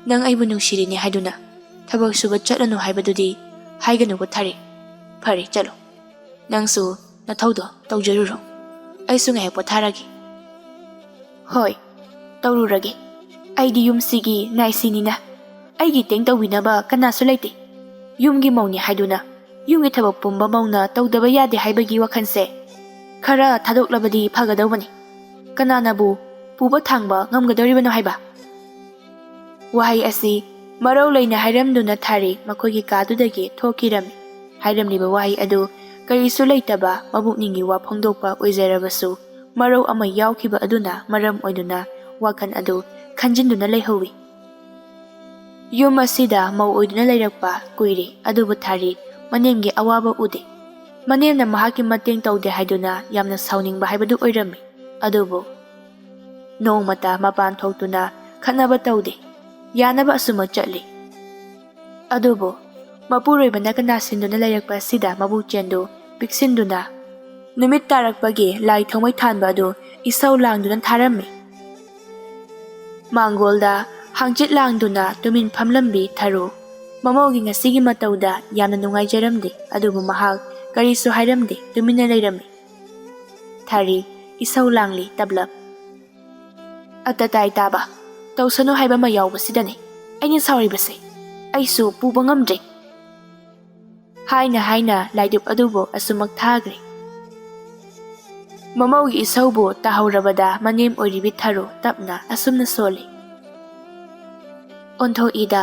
ꯅꯪ ꯑꯩꯕꯨ ꯅꯨꯡꯁꯤꯔꯤꯅꯦ ꯍꯥꯏꯗꯨꯅ ꯊꯕꯛ ꯁꯨꯕ ꯆꯠꯂꯅꯨ ꯍꯥꯏꯕꯗꯨꯗꯤ ꯍꯥꯏꯒꯅꯨꯀꯣ ꯊꯥꯔꯤ꯫ ꯐꯔꯦ, ꯆꯠꯂꯣ꯫ ꯅꯪꯁꯨ ꯅꯊꯧꯗꯣ ꯇꯧꯖꯔꯨꯔꯣ꯫ ꯑꯩꯁꯨ ꯉꯥꯏꯍꯥꯛ ꯄꯣꯊꯥꯔꯒꯦ꯫ ꯍꯣꯏ, ꯇꯧꯔꯨꯔꯒꯦ꯫ ꯑꯩꯗꯤ ꯌꯨꯝꯁꯤꯒꯤ ꯅꯥꯏꯁꯤꯅꯤꯅ꯫ ꯑꯩꯒꯤ ꯇꯦꯡ ꯇꯧꯕꯤꯅꯕ ꯀꯅꯥꯁꯨ ꯂꯩꯇꯦ꯫ ꯌꯨꯝꯒꯤ ꯃꯧꯅꯤ ꯍꯥꯏꯗꯨꯅ ꯌꯨꯝꯒꯤ ꯊꯕꯛ ꯄꯨꯝꯕ ꯃꯧꯅ ꯇꯧꯗꯕ ꯌꯥꯗꯦ ꯍꯥꯏꯕꯒꯤ ꯋꯥꯈꯜꯁꯦ ꯈꯔ ꯊꯥꯗꯣꯛꯂꯕꯗꯤ ꯐꯒꯗꯧꯕꯅꯤ꯫ ꯀꯅꯥꯅꯕꯨ ꯄꯨꯕ ꯊꯥꯡꯕ ꯉꯝꯒꯗꯧꯔꯤꯕꯅꯣ ꯍꯥꯏꯕ? ꯋꯥꯍꯩ ꯑꯁꯤ ꯃꯔꯧ ꯂꯩꯅ ꯍꯥꯏꯔꯝꯗꯨꯅ ꯊꯥꯔꯤ ꯃꯈꯣꯏꯒꯤ ꯀꯥꯗꯨꯗꯒꯤ ꯊꯣꯛꯈꯤꯔꯝꯃꯤ꯫ ꯍꯥꯏꯔꯝꯂꯤꯕ ꯋꯥꯍꯩ ꯑꯗꯨ ꯀꯔꯤꯁꯨ ꯂꯩꯇꯕ ꯃꯕꯨꯛꯅꯤꯡꯒꯤ ꯋꯥ ꯐꯣꯡꯗꯣꯛꯄ ꯑꯣꯏꯖꯔꯕꯁꯨ, ꯃꯔꯧ ꯑꯃ ꯌꯥꯎꯈꯤꯕ ꯑꯗꯨꯅ ꯃꯔꯝ ꯑꯣꯏꯗꯨꯅ ꯋꯥꯈꯜ ꯑꯗꯨ ꯈꯟꯖꯤꯟꯗꯨꯅ ꯂꯩꯍꯧꯋꯤ꯫ ꯌꯨꯝ ꯑꯁꯤꯗ ꯃꯧ ꯑꯣꯏꯗꯨꯅ ꯂꯩꯔꯛꯄ ꯀꯨꯏꯔꯦ, ꯑꯗꯨꯕꯨ ꯊꯥꯔꯤ ꯃꯅꯦꯝꯒꯤ ꯑꯋꯥꯕ ꯎꯗꯦ꯫ ꯃꯅꯦꯝꯅ ꯃꯍꯥꯛꯀꯤ ꯃꯇꯦꯡ ꯇꯧꯗꯦ ꯍꯥꯏꯗꯨꯅ ꯌꯥꯝꯅ ꯁꯥꯎꯅꯤꯡꯕ ꯍꯥꯏꯕꯗꯨ ꯑꯣꯏꯔꯝꯃꯤ꯫ ꯑꯗꯨꯕꯨ ꯅꯣꯡꯃꯇ ꯃꯄꯥꯟ ꯊꯣꯛꯇꯨꯅ ꯈꯠꯅꯕ ꯇꯧꯗꯦ꯫ ꯌꯥꯅꯕ ꯑꯁꯨꯝꯃꯛ ꯆꯠꯂꯤ꯫ ꯑꯗꯨꯕꯨ ꯃꯄꯨꯔꯣꯏꯕꯅ ꯀꯅꯥ ꯁꯤꯟꯗꯨꯅ ꯂꯩꯔꯛꯄ ꯑꯁꯤꯗ ꯃꯕꯨꯛ ꯆꯦꯟꯗꯨ ꯄꯤꯛꯁꯤꯟꯗꯨꯅ ꯅꯨꯃꯤꯠ ꯇꯥꯔꯛꯄꯒꯤ ꯂꯥꯏ ꯊꯥꯎꯃꯩ ꯊꯥꯟꯕ ꯑꯗꯨ ꯏꯁꯧ ꯂꯥꯡꯗꯨꯅ ꯊꯥꯔꯝꯃꯤ꯫ ꯃꯥꯡꯒꯣꯜꯗ ꯍꯥꯡꯆꯤꯠ ꯂꯥꯡꯗꯨꯅ ꯇꯨꯃꯤꯟ ꯐꯝꯂꯝꯕꯤ ꯊꯔꯨ ꯃꯃꯧꯒꯤ ꯉꯁꯤꯒꯤ ꯃꯇꯧꯗ ꯌꯥꯝꯅ ꯅꯨꯡꯉꯥꯏꯖꯔꯝꯗꯦ, ꯑꯗꯨꯕꯨ ꯃꯍꯥꯛ ꯀꯔꯤꯁꯨ ꯍꯥꯏꯔꯝꯗꯦ, ꯇꯨꯃꯤꯟꯅ ꯂꯩꯔꯝꯃꯤ꯫ ꯊꯥꯔꯤ ꯏꯁꯧ ꯂꯥꯡꯂꯤ ꯇꯞꯂꯞ꯫ "ꯑꯇꯇꯥꯏ ꯇꯥꯕ, ꯇꯧꯁꯅꯨ ꯍꯥꯏꯕ ꯑꯃ ꯌꯥꯎꯕꯁꯤꯗꯅꯤ ꯑꯩꯅ ꯁꯥꯎꯔꯤꯕꯁꯦ꯫ ꯑꯩꯁꯨ ꯄꯨꯕ ꯉꯝꯗ꯭ꯔꯦ" ꯍꯥꯏꯅ ꯍꯥꯏꯅ ꯂꯥꯏꯗꯨꯛ ꯑꯗꯨꯕꯨ ꯑꯁꯨꯃꯛ ꯊꯥꯈ꯭ꯔꯦ꯫ ꯃꯃꯧꯒꯤ ꯏꯁꯧꯕꯨ ꯇꯥꯍꯧꯔꯕꯗ ꯃꯅꯦꯝ ꯑꯣꯏꯔꯤꯕꯤ ꯊꯔꯨ ꯇꯞꯅ ꯑꯁꯨꯝꯅ ꯁꯣꯜꯂꯤ꯫ "ꯑꯣꯟꯊꯣꯛꯏꯗ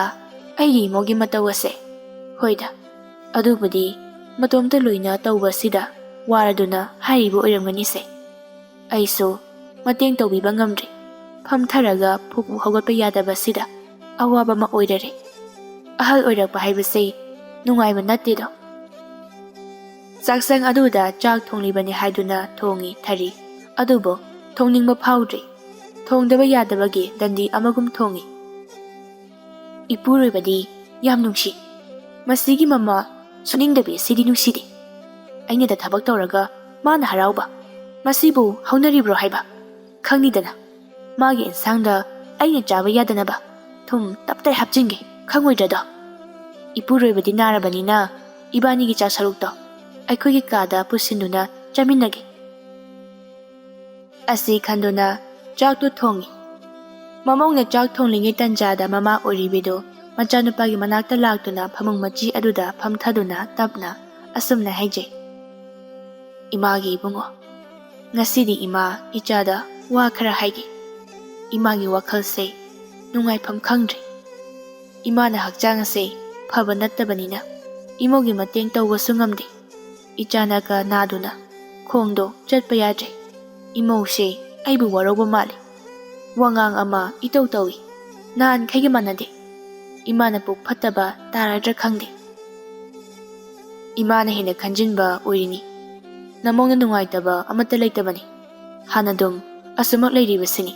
ꯑꯩꯒꯤ ꯏꯃꯧꯒꯤ ꯃꯇꯧ ꯑꯁꯦ꯫ ꯍꯣꯏꯗ, ꯑꯗꯨꯕꯨꯗꯤ ꯃꯇꯣꯝꯇ ꯂꯣꯏꯅ ꯇꯧꯕꯁꯤꯗ ꯋꯥꯔꯗꯨꯅ ꯍꯥꯏꯔꯤꯕ ꯑꯣꯏꯔꯝꯒꯅꯤꯁꯦ꯫ ꯑꯩꯁꯨ ꯃꯇꯦꯡ ꯇꯧꯕꯤꯕ ꯉꯝꯗ꯭ꯔꯦ꯫ ꯐꯝꯊꯔꯒ ꯐꯨꯛ ꯐꯨꯛ ꯍꯧꯒꯠꯄ ꯌꯥꯗꯕꯁꯤꯗ ꯑꯋꯥꯕ ꯑꯃ ꯑꯣꯏꯔꯔꯦ꯫ ꯑꯍꯜ ꯑꯣꯏꯔꯛꯄ ꯍꯥꯏꯕꯁꯦ ꯅꯨꯡꯉꯥꯏꯕ ꯅꯠꯇꯦꯗꯣ"꯫ ꯆꯥꯛꯁꯪ ꯑꯗꯨꯗ ꯆꯥꯛ ꯊꯣꯡꯂꯤꯕꯅꯤ ꯍꯥꯏꯗꯨꯅ ꯊꯣꯡꯉꯤ ꯊꯔꯤ꯫ ꯑꯗꯨꯕꯨ ꯊꯣꯡꯅꯤꯡꯕ ꯐꯥꯎꯗ꯭ꯔꯤ꯫ ꯊꯣꯡꯗꯕ ꯌꯥꯗꯕꯒꯤ ꯗꯟꯗꯤ ꯑꯃꯒꯨꯝ ꯊꯣꯡꯉꯤ꯫ "ꯏꯄꯨꯔꯣꯏꯕꯗꯤ ꯌꯥꯝ ꯅꯨꯡꯁꯤ꯫ ꯃꯁꯤꯒꯤ ꯃꯃꯥ ꯁꯨꯅꯤꯡꯗꯕꯤ ꯑꯁꯤꯗꯤ ꯅꯨꯡꯁꯤꯗꯦ꯫ ꯑꯩꯅꯗ ꯊꯕꯛ ꯇꯧꯔꯒ ꯃꯥꯅ ꯍꯔꯥꯎꯕ꯫ ꯃꯁꯤꯕꯨ ꯍꯧꯅꯔꯤꯕ꯭ꯔꯣ ꯍꯥꯏꯕ? ꯈꯪꯉꯤꯗꯅ, ꯃꯥꯒꯤ ꯏꯟꯁꯥꯡꯗ ꯑꯩꯅ ꯆꯥꯕ ꯌꯥꯗꯅꯕ ꯊꯨꯝ ꯇꯞꯇꯥꯏ ꯍꯥꯞꯆꯤꯟꯒꯦ, ꯈꯪꯉꯣꯏꯗ꯭ꯔꯗꯣ? ꯏꯄꯨꯔꯣꯏꯕꯗꯤ ꯅꯥꯔꯕꯅꯤꯅ ꯏꯕꯥꯅꯤꯒꯤ ꯆꯥ ꯁꯔꯨꯛꯇꯣ ꯑꯩꯈꯣꯏꯒꯤ ꯀꯥꯗ ꯄꯨꯁꯤꯟꯗꯨꯅ ꯆꯥꯃꯤꯟꯅꯒꯦ" ꯑꯁꯤ ꯈꯟꯗꯨꯅ ꯆꯥꯛꯇꯨ ꯊꯣꯡꯉꯤ꯫ ꯃꯃꯧꯅ ꯆꯥꯛ ꯊꯣꯡꯂꯤꯉꯩ ꯇꯟꯖꯥꯗ ꯃꯃꯥ ꯑꯣꯏꯔꯤꯕꯤꯗꯨ ꯃꯆꯥꯅꯨꯄꯥꯒꯤ ꯃꯅꯥꯛꯇ ꯂꯥꯛꯇꯨꯅ ꯐꯃꯨꯡ ꯃꯆꯤ ꯑꯗꯨꯗ ꯐꯝꯊꯗꯨꯅ ꯇꯞꯅ ꯑꯁꯨꯝꯅ ꯍꯥꯏꯖꯩ, "ꯏꯃꯥꯒꯤ ꯏꯕꯨꯡꯉꯣ, ꯉꯁꯤꯗꯤ ꯏꯃꯥ ꯏꯆꯥꯗ ꯋꯥ ꯈꯔ ꯍꯥꯏꯒꯦ꯫ ꯏꯃꯥꯒꯤ ꯋꯥꯈꯜꯁꯦ ꯅꯨꯡꯉꯥꯏꯐꯝ ꯈꯪꯗ꯭ꯔꯦ꯫ ꯏꯃꯥꯅ ꯍꯛꯆꯥꯡ ꯑꯁꯦ ꯐꯕ ꯅꯠꯇꯕꯅꯤꯅ ꯏꯃꯧꯒꯤ ꯃꯇꯦꯡ ꯇꯧꯕꯁꯨ ꯉꯝꯗꯦ꯫ ꯏꯆꯥꯅꯒ ꯅꯥꯗꯨꯅ ꯈꯣꯡꯗꯣ ꯆꯠꯄ ꯌꯥꯗ꯭ꯔꯦ꯫ ꯏꯃꯧꯁꯦ ꯑꯩꯕꯨ ꯋꯥꯔꯧꯕ ꯃꯥꯜꯂꯦ꯫ ꯋꯥꯉꯥꯡ ꯑꯃ ꯏꯇꯧ ꯇꯧꯏ꯫ ꯅꯍꯥꯟꯈꯩꯒ ꯃꯥꯟꯅꯗꯦ꯫ ꯏꯃꯥꯅ ꯄꯨꯛ ꯐꯠꯇꯕ ꯇꯥꯔꯗ꯭ꯔꯥ ꯈꯪꯗꯦ꯫ ꯏꯃꯥꯅ ꯍꯦꯟꯅ ꯈꯟꯖꯤꯟꯕ ꯑꯣꯏꯔꯤꯅꯤ꯫ ꯅꯃꯧꯅ ꯅꯨꯡꯉꯥꯏꯇꯕ ꯑꯃꯠꯇ ꯂꯩꯇꯕꯅꯤ꯫ ꯍꯥꯟꯅꯗꯨꯝ ꯑꯁꯨꯃꯛ ꯂꯩꯔꯤꯕꯁꯤꯅꯤ꯫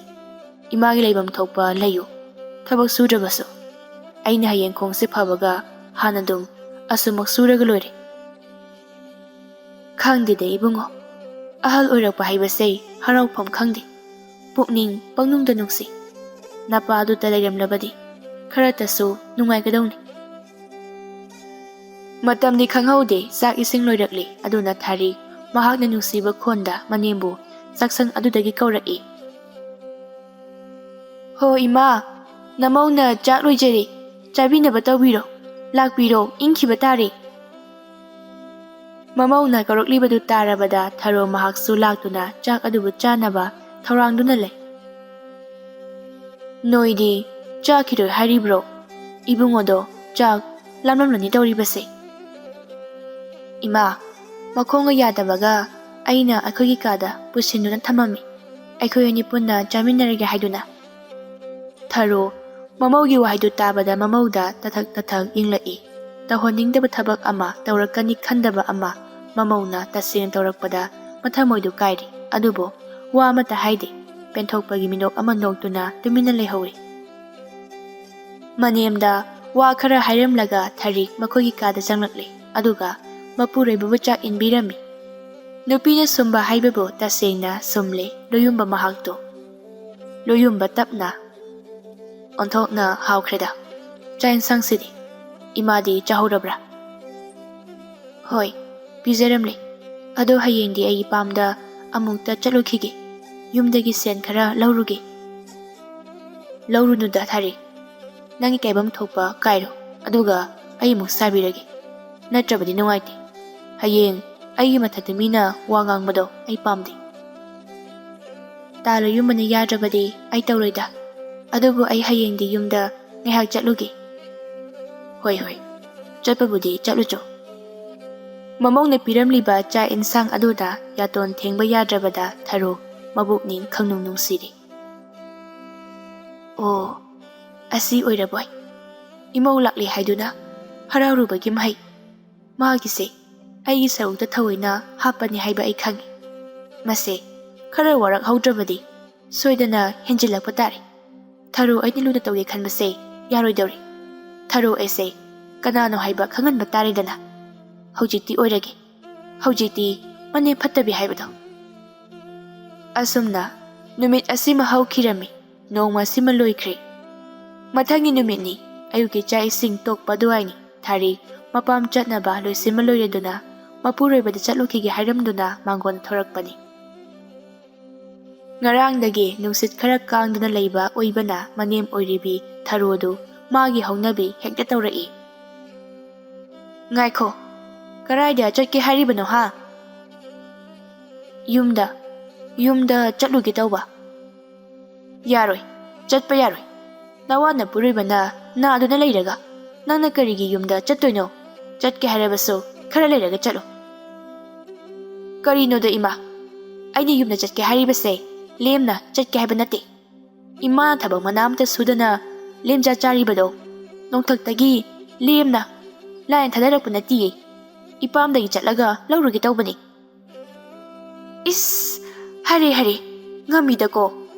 ꯏꯃꯥꯒꯤ ꯂꯩꯐꯝ ꯊꯣꯛꯄ ꯂꯩꯌꯨ, ꯊꯕꯛ ꯁꯨꯗ꯭ꯔꯕꯁꯨ꯫ ꯑꯩꯅ ꯍꯌꯦꯡ ꯈꯣꯡꯁꯦ ꯐꯕꯒ ꯍꯥꯟꯅꯗꯨꯝ ꯑꯁꯨꯃꯛ ꯁꯨꯔꯒ ꯂꯣꯏꯔꯦ꯫ ꯈꯪꯗꯦꯗ ꯏꯕꯨꯡꯉꯣ, ꯑꯍꯜ ꯑꯣꯏꯔꯛꯄ ꯍꯥꯏꯕꯁꯦ ꯍꯔꯥꯎꯐꯝ ꯈꯪꯗꯦ꯫ ꯄꯨꯛꯅꯤꯡ ꯄꯪꯅꯨꯡꯗ ꯅꯨꯡꯁꯤ꯫ ꯅꯄꯥꯗꯨꯇ ꯂꯩꯔꯝꯂꯕꯗꯤ ꯈꯔꯇꯁꯨ ꯅꯨꯡꯉꯥꯏꯒꯗꯧꯅꯤ꯫" ꯃꯇꯝꯗꯤ ꯈꯪꯍꯧꯗꯦ, ꯆꯥꯛ ꯏꯁꯤꯡ ꯂꯣꯏꯔꯛꯂꯦ꯫ ꯑꯗꯨꯅ ꯊꯥꯔꯤ ꯃꯍꯥꯛꯅ ꯅꯨꯡꯁꯤꯕ ꯈꯣꯟꯗ ꯃꯅꯦꯝꯕꯨ ꯆꯥꯛꯁꯪ ꯑꯗꯨꯗꯒꯤ ꯀꯧꯔꯛꯏ꯫ "ꯍꯣ ꯏꯃꯥ, ꯅꯃꯧꯅ ꯆꯥꯛ ꯂꯣꯏꯖꯔꯦ, ꯆꯥꯕꯤꯅꯕ ꯇꯧꯕꯤꯔꯣ꯫ ꯂꯥꯛꯄꯤꯔꯣ, ꯏꯪꯈꯤꯕ ꯇꯥꯔꯦ꯫" ꯃꯃꯧꯅ ꯀꯧꯔꯛꯂꯤꯕꯗꯨ ꯇꯥꯔꯕꯗ ꯊꯔꯣ ꯃꯍꯥꯛꯁꯨ ꯂꯥꯛꯇꯨꯅ ꯆꯥꯛ ꯑꯗꯨꯕꯨ ꯆꯥꯅꯕ ꯊꯧꯔꯥꯡꯗꯨꯅ ꯂꯩ꯫ "ꯅꯣꯏꯗꯤ ꯆꯥꯈꯤꯔꯣꯏ ꯍꯥꯏꯔꯤꯕ꯭ꯔꯣ? ꯏꯕꯨꯡꯉꯣꯗꯣ ꯆꯥꯛ ꯂꯥꯝꯂꯝꯂꯅꯤ ꯇꯧꯔꯤꯕꯁꯦ꯫" "ꯏꯃꯥ, ꯃꯈꯣꯡꯒ ꯌꯥꯗꯕꯒ ꯑꯩꯅ ꯑꯩꯈꯣꯏꯒꯤ ꯀꯥꯗ ꯄꯨꯁꯤꯟꯗꯨꯅ ꯊꯝꯃꯝꯃꯤ, ꯑꯩꯈꯣꯏ ꯑꯅꯤ ꯄꯨꯟꯅ ꯆꯥꯃꯤꯟꯅꯔꯒꯦ ꯍꯥꯏꯗꯨꯅ꯫" ꯊꯔꯣ ꯃꯃꯧꯒꯤ ꯋꯥꯍꯩꯗꯨ ꯇꯥꯕꯗ ꯃꯃꯧꯗ ꯇꯊꯛ ꯇꯊꯛ ꯌꯦꯡꯂꯛꯏ꯫ ꯇꯧꯍꯟꯅꯤꯡꯗꯕ ꯊꯕꯛ ꯑꯃ, ꯇꯧꯔꯛꯀꯅꯤ ꯈꯟꯗꯕ ꯑꯃ ꯃꯃꯧꯅ ꯇꯁꯦꯡꯅ ꯇꯧꯔꯛꯄꯗ ꯃꯊꯃꯣꯏꯗꯨ ꯀꯥꯏꯔꯤ꯫ ꯑꯗꯨꯕꯨ ꯋꯥ ꯑꯃꯠꯇ ꯍꯥꯏꯗꯦ꯫ ꯄꯦꯟꯊꯣꯛꯄꯒꯤ ꯃꯤꯅꯣꯛ ꯑꯃ ꯅꯣꯛꯇꯨꯅ ꯇꯨꯃꯤꯟꯅ ꯂꯩꯍꯧꯔꯤ꯫ ꯃꯅꯦꯝꯗ ꯋꯥ ꯈꯔ ꯍꯥꯏꯔꯝꯂꯒ ꯊꯔꯤꯛ ꯃꯈꯣꯏꯒꯤ ꯀꯥꯗ ꯆꯪꯂꯛꯂꯦ꯫ ꯑꯗꯨꯒ ꯃꯄꯨꯔꯣꯏꯕꯕꯨ ꯆꯥꯛ ꯏꯟꯕꯤꯔꯝꯃꯤ꯫ ꯅꯨꯄꯤꯅ ꯁꯨꯝꯕ ꯍꯥꯏꯕꯕꯨ ꯇꯁꯦꯡꯅ ꯁꯨꯝꯂꯦ ꯂꯣꯌꯨꯝꯕ ꯃꯍꯥꯛꯇꯣ꯫ ꯂꯣꯌꯨꯝꯕ ꯇꯞꯅ, "ꯑꯣꯟꯊꯣꯛꯅ ꯍꯥꯎꯈ꯭ꯔꯦꯗ꯫ ꯆꯥꯛ ꯏꯟꯁꯥꯡꯁꯤꯗꯤ ꯏꯃꯥꯗꯤ ꯆꯥꯍꯧꯔꯕ꯭ꯔꯥ?" "ꯍꯣꯏ, ꯄꯤꯖꯔꯝꯂꯦ꯫ ꯑꯗꯣ ꯍꯌꯦꯡꯗꯤ ꯑꯩ ꯄꯥꯝꯗ ꯑꯃꯨꯛꯇ ꯆꯠꯂꯨꯈꯤꯒꯦ꯫ ꯌꯨꯝꯗꯒꯤ ꯁꯦꯟ ꯈꯔ ꯂꯧꯔꯨꯒꯦ꯫" "ꯂꯧꯔꯨꯅꯨꯗ ꯊꯥꯔꯤ꯫ ꯅꯪꯒꯤ ꯀꯥꯏꯐꯝ ꯊꯣꯛꯄ ꯀꯥꯏꯔꯣ, ꯑꯗꯨꯒ ꯑꯩ ꯑꯃꯨꯛ ꯁꯥꯕꯤꯔꯒꯦ꯫ ꯅꯠꯇ꯭ꯔꯕꯗꯤ ꯅꯨꯡꯉꯥꯏꯇꯦ꯫ ꯍꯌꯦꯡ ꯑꯩꯒꯤ ꯃꯊꯛꯇ ꯃꯤꯅ ꯋꯥ ꯉꯥꯡꯕꯗꯣ ꯑꯩ ꯄꯥꯝꯗꯦ꯫ ꯇꯥꯂꯣ ꯌꯨꯝꯕꯅ ꯌꯥꯗ꯭ꯔꯕꯗꯤ ꯑꯩ ꯇꯧꯔꯣꯏꯗ꯫ ꯑꯗꯨꯕꯨ ꯑꯩ ꯍꯌꯦꯡꯗꯤ ꯌꯨꯝꯗ ꯉꯥꯏꯍꯥꯛ ꯆꯠꯂꯨꯒꯦ꯫ ꯍꯣꯏ, ꯍꯣꯏ, ꯆꯠꯄꯕꯨꯗꯤ ꯆꯠꯂꯨꯆꯣ꯫ ꯃꯃꯧꯅ ꯄꯤꯔꯝꯂꯤꯕ ꯆꯥꯛ ꯏꯟꯁꯥꯡ ꯑꯗꯨꯗ ꯌꯥꯇꯣꯟ ꯊꯦꯡꯕ ꯌꯥꯗ꯭ꯔꯕꯗ ꯊꯔꯣ ꯃꯕꯨꯛꯅꯤꯡ ꯈꯪꯅꯨꯡ ꯅꯨꯡꯁꯤꯔꯦ꯫ ꯑꯣ, ꯑꯁꯤ ꯑꯣꯏꯔꯕꯣꯏ꯫ ꯏꯃꯧ ꯂꯥꯛꯂꯦ ꯍꯥꯏꯗꯨꯅ ꯍꯔꯥꯎꯔꯨꯕꯒꯤ ꯃꯍꯩ꯫ ꯃꯥꯒꯤꯁꯦ ꯑꯩꯒꯤ ꯁꯔꯨꯛꯇ ꯊꯑꯣꯏꯅ ꯍꯥꯞꯄꯅꯤ ꯍꯥꯏꯕ ꯑꯩ ꯈꯪꯉꯤ꯫ ꯃꯁꯦ ꯈꯔ ꯋꯥꯔꯛꯍꯧꯗ꯭ꯔꯕꯗꯤ ꯁꯣꯏꯗꯅ ꯍꯦꯟꯖꯤꯜꯂꯛꯄ ꯇꯥꯔꯦ꯫ ꯊꯔꯣ ꯑꯩꯅ ꯂꯨꯅ ꯇꯧꯒꯦ ꯈꯟꯕꯁꯦ ꯌꯥꯔꯣꯏꯗꯧꯔꯤ꯫ ꯊꯔꯣ ꯑꯩꯁꯦ ꯀꯅꯥꯅꯣ ꯍꯥꯏꯕ ꯈꯪꯍꯟꯕ ꯇꯥꯔꯦꯗꯅ꯫ ꯍꯧꯖꯤꯛꯇꯤ ꯑꯣꯏꯔꯒꯦ꯫ ꯍꯧꯖꯤꯛꯇꯤ ꯃꯅꯦꯝ ꯐꯠꯇꯕꯤ ꯍꯥꯏꯕꯗꯣ꯫ ꯑꯁꯨꯝꯅ ꯅꯨꯃꯤꯠ ꯑꯁꯤꯃ ꯍꯧꯈꯤꯔꯝꯃꯤ꯫ ꯅꯣꯡꯃ ꯑꯁꯤꯃ ꯂꯣꯏꯈ꯭ꯔꯦ꯫ ꯃꯊꯪꯒꯤ ꯅꯨꯃꯤꯠꯅꯤ꯫ ꯑꯌꯨꯛꯀꯤ ꯆꯥꯛ ꯏꯁꯤꯡ ꯇꯣꯛꯄ ꯑꯗꯨꯋꯥꯏꯅꯤ꯫ ꯊꯥꯔꯤ ꯃꯄꯥꯝ ꯆꯠꯅꯕ ꯂꯣꯏꯁꯤꯟꯕ ꯂꯣꯏꯔꯗꯨꯅ ꯃꯄꯨꯔꯣꯏꯕꯗ ꯆꯠꯂꯨꯈꯤꯒꯦ ꯍꯥꯏꯔꯝꯗꯨꯅ ꯃꯥꯡꯒꯣꯟ ꯊꯣꯔꯛꯄꯅꯤ꯫ ꯉꯔꯥꯡꯗꯒꯤ ꯅꯨꯡꯁꯤꯠ ꯈꯔ ꯀꯥꯡꯗꯨꯅ ꯂꯩꯕ ꯑꯣꯏꯕꯅ ꯃꯅꯦꯝ ꯑꯣꯏꯔꯤꯕꯤ ꯊꯔꯣꯗꯨ ꯃꯥꯒꯤ ꯍꯧꯅꯕꯤ ꯍꯦꯛꯇ ꯇꯧꯔꯛꯏ꯫ "ꯉꯥꯏꯈꯣ, ꯀꯔꯥꯏꯗ ꯆꯠꯀꯦ ꯍꯥꯏꯔꯤꯕꯅꯣ ꯍꯥ?" "ꯌꯨꯝꯗ, ꯌꯨꯝꯗ ꯆꯠꯂꯨꯒꯦ ꯇꯧꯕ꯫" "ꯌꯥꯔꯣꯏ, ꯆꯠꯄ ꯌꯥꯔꯣꯏ꯫ ꯅꯋꯥ ꯅꯄꯨꯔꯣꯏꯕꯅ ꯅꯥꯗꯨꯅ ꯂꯩꯔꯒ ꯅꯪꯅ ꯀꯔꯤꯒꯤ ꯌꯨꯝꯗ ꯆꯠꯇꯣꯏꯅꯣ? ꯆꯠꯀꯦ ꯍꯥꯏꯔꯕꯁꯨ ꯈꯔ ꯂꯩꯔꯒ ꯆꯠꯂꯨ꯫" "ꯀꯔꯤꯅꯣꯗ ꯏꯃꯥ, ꯑꯩꯅ ꯌꯨꯝꯗ ꯆꯠꯀꯦ ꯍꯥꯏꯔꯤꯕꯁꯦ ꯂꯦꯝꯅ ꯆꯠꯀꯦ ꯍꯥꯏꯕ ꯅꯠꯇꯦ꯫ ꯏꯃꯥꯅ ꯊꯕꯛ ꯃꯅꯥ ꯑꯃꯇ ꯁꯨꯗꯅ ꯂꯦꯝꯖꯥ ꯆꯥꯔꯤꯕꯗꯣ ꯅꯣꯡꯊꯛꯇꯒꯤ ꯂꯦꯝꯅ ꯂꯥꯏꯅ ꯊꯥꯗꯔꯛꯄ ꯅꯠꯇꯤꯌꯦ꯫ ꯏꯄꯥꯝꯗꯒꯤ ꯆꯠꯂꯒ ꯂꯧꯔꯨꯒꯦ ꯇꯧꯕꯅꯤ꯫" "ꯏꯁ, ꯍꯔꯦ ꯍꯔꯦ, ꯉꯝꯃꯤꯗꯀꯣ꯫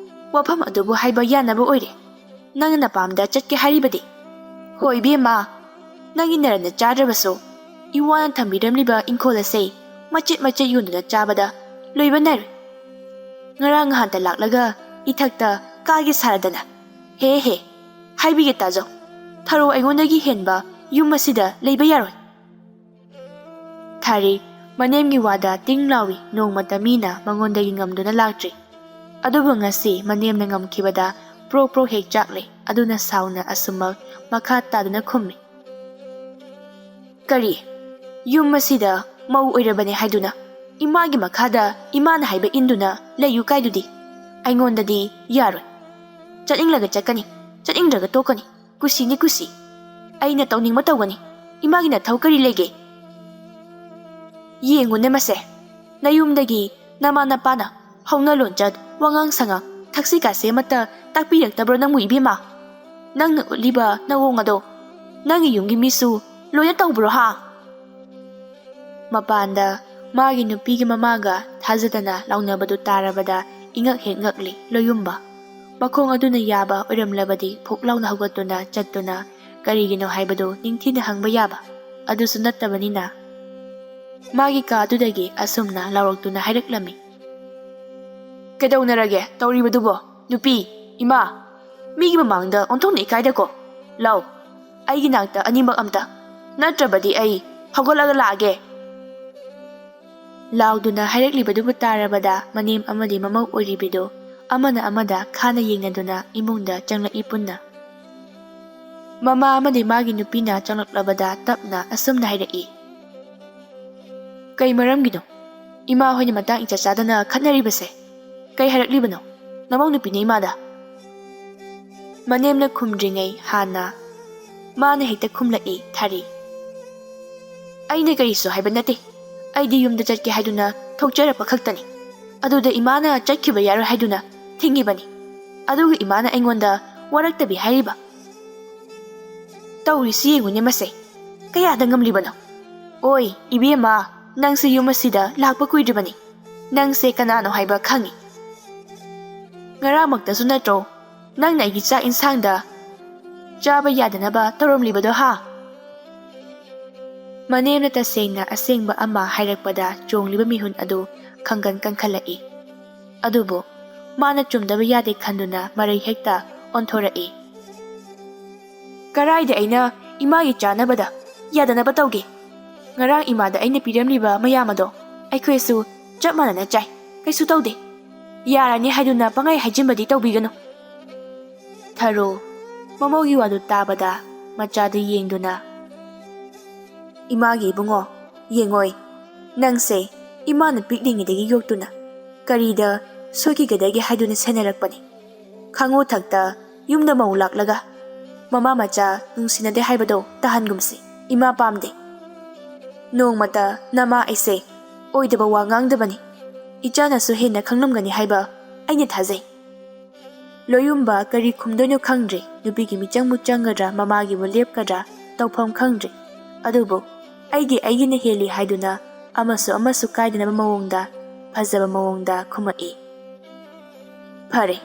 ꯋꯥꯐꯝ ꯑꯗꯨꯕꯨ ꯍꯥꯏꯕ ꯌꯥꯅꯕ ꯑꯣꯏꯔꯦ꯫ ꯅꯪꯅ ꯅꯄꯥꯝꯗ ꯆꯠꯀꯦ ꯍꯥꯏꯔꯤꯕꯗꯤ?" "ꯍꯣꯏ ꯏꯕꯦꯝꯃ, ꯅꯪꯒꯤ ꯅꯔꯟꯅ ꯆꯥꯗ꯭ꯔꯕꯁꯨ ꯏꯋꯥꯅ ꯊꯝꯕꯤꯔꯝꯂꯤꯕ ꯏꯪꯈꯣꯜ ꯑꯁꯦ ꯃꯆꯦꯠ ꯃꯆꯦꯠ ꯌꯣꯟꯗꯨꯅ ꯆꯥꯕꯗ ꯂꯣꯏꯕ ꯅꯥꯏꯔꯣꯏ꯫ ꯉꯔꯥꯡ ꯉꯍꯥꯟꯇ ꯂꯥꯛꯂꯒ ꯏꯊꯛꯇ ꯀꯥꯒꯦ ꯁꯥꯔꯗꯅ꯫ ꯍꯦ ꯍꯦ, ꯍꯥꯏꯕꯤꯒꯦ ꯇꯥꯖꯧ, ꯊꯔꯣ ꯑꯩꯉꯣꯟꯗꯒꯤ ꯍꯦꯟꯕ ꯌꯨꯝ ꯑꯁꯤꯗ ꯂꯩꯕ ꯌꯥꯔꯣꯏ꯫" ꯊꯥꯔꯤ ꯃꯅꯦꯝꯒꯤ ꯋꯥꯗ ꯇꯤꯡ ꯂꯥꯎꯏ꯫ ꯅꯣꯡꯃꯇ ꯃꯤꯅ ꯃꯉꯣꯟꯗꯒꯤ ꯉꯝꯗꯨꯅ ꯂꯥꯛꯇ꯭ꯔꯤ꯫ ꯑꯗꯨꯕꯨ ꯉꯁꯤ ꯃꯅꯦꯝꯅ ꯉꯝꯈꯤꯕꯗ ꯄ꯭ꯔꯣꯛ ꯄ꯭ꯔꯣꯛ ꯍꯦꯛ ꯆꯥꯛꯂꯦ꯫ ꯑꯗꯨꯅ ꯁꯥꯎꯅ ꯑꯁꯨꯃꯛ ꯃꯈꯥ ꯇꯥꯗꯨꯅ ꯈꯨꯝꯃꯤ꯫ "ꯀꯔꯤ? ꯌꯨꯝ ꯑꯁꯤꯗ ꯃꯧ ꯑꯣꯏꯔꯕꯅꯦ ꯍꯥꯏꯗꯨꯅ ꯏꯃꯥꯒꯤ ꯃꯈꯥꯗ ꯏꯃꯥꯅ ꯍꯥꯏꯕ ꯏꯟꯗꯨꯅ ꯂꯩꯌꯨ ꯀꯥꯏꯗꯨꯗꯤ? ꯑꯩꯉꯣꯟꯗꯗꯤ ꯌꯥꯔꯣꯏ꯫ ꯆꯠꯅꯤꯡꯂꯒ ꯆꯠꯀꯅꯤ, ꯆꯠꯅꯤꯡꯗ꯭ꯔꯒ ꯇꯣꯛꯀꯅꯤ꯫ ꯀꯨꯁꯤꯅꯤ ꯀꯨꯁꯤ꯫ ꯑꯩꯅ ꯇꯧꯅꯤꯡꯕ ꯇꯧꯒꯅꯤ꯫ ꯏꯃꯥꯒꯤ ꯅꯊꯧ ꯀꯔꯤ ꯂꯩꯒꯦ? ꯌꯦꯡꯉꯨꯅꯦ ꯃꯁꯦ, ꯅꯌꯨꯝꯗꯒꯤ ꯅꯃꯥ ꯅꯄꯥꯅ ꯍꯧꯅ ꯂꯣꯟꯆꯠ, ꯋꯥꯉꯥꯡ ꯁꯉꯥꯡ, ꯊꯛꯁꯤ ꯈꯥꯁꯤ ꯑꯃꯠꯇ ꯇꯥꯛꯄꯤꯔꯛꯇꯕ꯭ꯔꯣ ꯅꯪꯕꯨ ꯏꯕꯦꯝꯃ? ꯅꯪꯅ ꯎꯠꯂꯤꯕ ꯅꯑꯣꯡ ꯑꯗꯣ ꯅꯪꯒꯤ ꯌꯨꯝꯒꯤ ꯃꯤꯁꯨ ꯂꯣꯏꯅ ꯇꯧꯕ꯭ꯔꯣ ꯍꯥ?" ꯃꯄꯥꯟꯗ ꯃꯥꯒꯤ ꯅꯨꯄꯤꯒꯤ ꯃꯃꯥꯒ ꯊꯥꯖꯗꯅ ꯂꯥꯎꯅꯕꯗꯨ ꯇꯥꯔꯕꯗ ꯏꯉꯛ ꯍꯦꯛ ꯉꯛꯂꯤ ꯂꯣꯌꯨꯝꯕ꯫ ꯃꯈꯣꯡ ꯑꯗꯨꯅ ꯌꯥꯕ ꯑꯣꯏꯔꯝꯂꯕꯗꯤ ꯐꯨꯛ ꯂꯥꯎꯅ ꯍꯧꯒꯠꯇꯨꯅ ꯆꯠꯇꯨꯅ ꯀꯔꯤꯒꯤꯅꯣ ꯍꯥꯏꯕꯗꯨ ꯅꯤꯡꯊꯤꯅ ꯍꯪꯕ ꯌꯥꯕ꯫ ꯑꯗꯨꯁꯨ ꯅꯠꯇꯕꯅꯤꯅ ꯃꯥꯒꯤ ꯀꯥ ꯑꯗꯨꯗꯒꯤ ꯑꯁꯨꯝꯅ ꯂꯥꯎꯔꯛꯇꯨꯅ ꯍꯥꯏꯔꯛꯂꯝꯃꯤ꯫ "ꯀꯩꯗꯧꯅꯔꯒꯦ ꯇꯧꯔꯤꯕꯗꯨꯕꯣ? ꯅꯨꯄꯤ, ꯏꯃꯥ, ꯃꯤꯒꯤ ꯃꯃꯥꯡꯗ ꯑꯣꯟꯊꯣꯛꯅ ꯏꯀꯥꯏꯗꯀꯣ꯫ ꯂꯥꯎ, ꯑꯩꯒꯤ ꯅꯥꯛꯇ ꯑꯅꯤꯃꯛ ꯑꯝꯇ, ꯅꯠꯇ꯭ꯔꯕꯗꯤ ꯑꯩ ꯍꯧꯒꯠꯂꯒ ꯂꯥꯛꯑꯒꯦ!" ꯂꯥꯎꯗꯨꯅ ꯍꯥꯏꯔꯛꯂꯤꯕꯗꯨꯕꯨ ꯇꯥꯔꯕꯗ ꯃꯅꯦꯝ ꯑꯃꯗꯤ ꯃꯃꯧ ꯑꯣꯏꯔꯤꯕꯤꯗꯨ ꯑꯃꯅ ꯑꯃꯗ ꯈꯥꯅ ꯌꯦꯡꯅꯗꯨꯅ ꯏꯃꯨꯡꯗ ꯆꯪꯂꯛꯏ ꯄꯨꯟꯅ꯫ ꯃꯃꯥ ꯑꯃꯗꯤ ꯃꯥꯒꯤ ꯅꯨꯄꯤꯅ ꯆꯪꯂꯛꯂꯕꯗ ꯇꯞꯅ ꯑꯁꯨꯝꯅ ꯍꯥꯏꯔꯛꯏ꯫ "ꯀꯩ ꯃꯔꯝꯒꯤꯅꯣ ꯏꯃꯥ ꯍꯣꯏꯅ ꯃꯇꯥꯡ ꯏꯆꯥ ꯆꯥꯗꯅ ꯈꯠꯅꯔꯤꯕꯁꯦ? ꯀꯩ ꯍꯥꯏꯔꯛꯂꯤꯕꯅꯣ ꯅꯃꯧ ꯅꯨꯄꯤꯅ ꯏꯃꯥꯗ?" ꯃꯅꯦꯝꯅ ꯈꯨꯝꯗ꯭ꯔꯤꯉꯩ ꯍꯥꯟꯅ ꯃꯥꯅ ꯍꯦꯛꯇ ꯈꯨꯝꯂꯛꯏ ꯊꯥꯔꯤ꯫ "ꯑꯩꯅ ꯀꯔꯤꯁꯨ ꯍꯥꯏꯕ ꯅꯠꯇꯦ꯫ ꯑꯩꯗꯤ ꯌꯨꯝꯗ ꯆꯠꯀꯦ ꯍꯥꯏꯗꯨꯅ ꯊꯣꯛꯆꯔꯛꯄ ꯈꯛꯇꯅꯤ꯫ ꯑꯗꯨꯗ ꯏꯃꯥꯅ ꯆꯠꯈꯤꯕ ꯌꯥꯔꯣꯏ ꯍꯥꯏꯗꯨꯅ ꯊꯤꯡꯉꯤꯕꯅꯤ꯫ ꯑꯗꯨꯒ ꯏꯃꯥꯅ ꯑꯩꯉꯣꯟꯗ ꯋꯥꯔꯛꯇꯕꯤ ꯍꯥꯏꯔꯤꯕ꯫ ꯇꯧꯔꯤꯁꯤ ꯌꯦꯡꯉꯨꯅꯦ ꯃꯁꯦ꯫ ꯀꯌꯥꯗ ꯉꯝꯂꯤꯕꯅꯣ? ꯑꯣꯏ, ꯏꯕꯦꯝꯃ, ꯅꯪꯁꯦ ꯌꯨꯝ ꯑꯁꯤꯗ ꯂꯥꯛꯄ ꯀꯨꯏꯗ꯭ꯔꯤꯕꯅꯤ꯫ ꯅꯪꯁꯦ ꯀꯅꯥꯅꯣ ꯍꯥꯏꯕ ꯈꯪꯉꯤ꯫ ꯉꯔꯥꯡꯃꯛꯇꯁꯨ ꯅꯠꯇ꯭ꯔꯣ ꯅꯪꯅ ꯑꯩꯒꯤ ꯆꯥꯛ ꯏꯟꯁꯥꯡꯗ ꯆꯥꯕ ꯌꯥꯗꯅꯕ ꯇꯧꯔꯝꯂꯤꯕꯗꯣ ꯍꯥ?" ꯃꯅꯦꯝꯅ ꯇꯁꯦꯡꯅ ꯑꯁꯦꯡꯕ ꯑꯃ ꯍꯥꯏꯔꯛꯄꯗ ꯆꯣꯡꯂꯤꯕ ꯃꯤꯍꯨꯟ ꯑꯗꯨ ꯈꯪꯒꯟ ꯀꯟꯈꯠꯂꯛꯏ꯫ ꯑꯗꯨꯕꯨ ꯃꯥꯅ ꯆꯨꯝꯗꯕ ꯌꯥꯗꯦ ꯈꯟꯗꯨꯅ ꯃꯔꯩ ꯍꯦꯛꯇ ꯑꯣꯟꯊꯣꯔꯛꯏ꯫ "ꯀꯔꯥꯏꯗ ꯑꯩꯅ ꯏꯃꯥꯒꯤ ꯆꯥꯅꯕꯗ ꯌꯥꯗꯅꯕ ꯇꯧꯒꯦ? ꯉꯔꯥꯡ ꯏꯃꯥꯗ ꯑꯩꯅ ꯄꯤꯔꯝꯂꯤꯕ ꯃꯌꯥꯝ ꯑꯗꯣ ꯑꯩꯈꯣꯏꯁꯨ ꯆꯞ ꯃꯥꯟꯅꯅ ꯆꯥꯏ, ꯀꯩꯁꯨ ꯇꯧꯗꯦ꯫ ꯌꯥꯔꯅꯤ ꯍꯥꯏꯗꯨꯅ ꯄꯪꯍꯥꯏ ꯍꯥꯏꯖꯤꯟꯕꯗꯤ ꯇꯧꯕꯤꯒꯅꯨ꯫ ꯊꯔꯣ ꯃꯃꯧꯒꯤ ꯋꯥꯗꯨ ꯇꯥꯕꯗ ꯃꯆꯥꯗꯨ ꯌꯦꯡꯗꯨꯅ, "ꯏꯃꯥꯒꯤ ꯏꯕꯨꯡꯉꯣ, ꯌꯦꯡꯉꯣꯏ, ꯅꯪꯁꯦ ꯏꯃꯥꯅ ꯄꯤꯛꯂꯤꯉꯩꯗꯒꯤ ꯌꯣꯛꯇꯨꯅ ꯀꯔꯤꯗ ꯁꯣꯏꯈꯤꯒꯗꯒꯦ ꯍꯥꯏꯗꯨꯅ ꯁꯦꯟꯅꯔꯛꯄꯅꯤ꯫ ꯈꯪꯉꯨ ꯊꯛꯇ ꯌꯨꯝꯗ ꯃꯧ ꯂꯥꯛꯂꯒ ꯃꯃꯥ ꯃꯆꯥ ꯅꯨꯡꯁꯤꯅꯗꯦ ꯍꯥꯏꯕꯗꯣ ꯇꯥꯍꯟꯒꯨꯝꯁꯤ꯫ ꯏꯃꯥ ꯄꯥꯝꯗꯦ꯫ ꯅꯣꯡꯃꯇ ꯅꯃꯥ ꯑꯩꯁꯦ ꯑꯣꯏꯗꯕ ꯋꯥ ꯉꯥꯡꯗꯕꯅꯤ꯫ ꯏꯆꯥꯅꯁꯨ ꯍꯦꯟꯅ ꯈꯪꯂꯝꯒꯅꯤ ꯍꯥꯏꯕ ꯑꯩꯅ ꯊꯥꯖꯩ꯫" ꯂꯣꯌꯨꯝꯕ ꯀꯔꯤ ꯈꯨꯝꯗꯣꯏꯅꯣ ꯈꯪꯗ꯭ꯔꯦ꯫ ꯅꯨꯄꯤꯒꯤ ꯃꯤꯆꯪꯕꯨ ꯆꯪꯒꯗ꯭ꯔꯥ, ꯃꯃꯥꯒꯤꯕꯨ ꯂꯦꯞꯀꯗ꯭ꯔꯥ, ꯇꯧꯐꯝ ꯈꯪꯗ꯭ꯔꯦ꯫ ꯑꯗꯨꯕꯨ ꯑꯩꯒꯤ ꯑꯩꯒꯤꯅ ꯍꯦꯜꯂꯤ ꯍꯥꯏꯗꯨꯅ ꯑꯃꯁꯨ ꯑꯃꯁꯨ ꯀꯥꯏꯗꯅꯕ ꯃꯑꯣꯡꯗ, ꯐꯖꯕ ꯃꯑꯣꯡꯗ ꯈꯨꯝꯃꯛꯏ꯫ "ꯐꯔꯦ,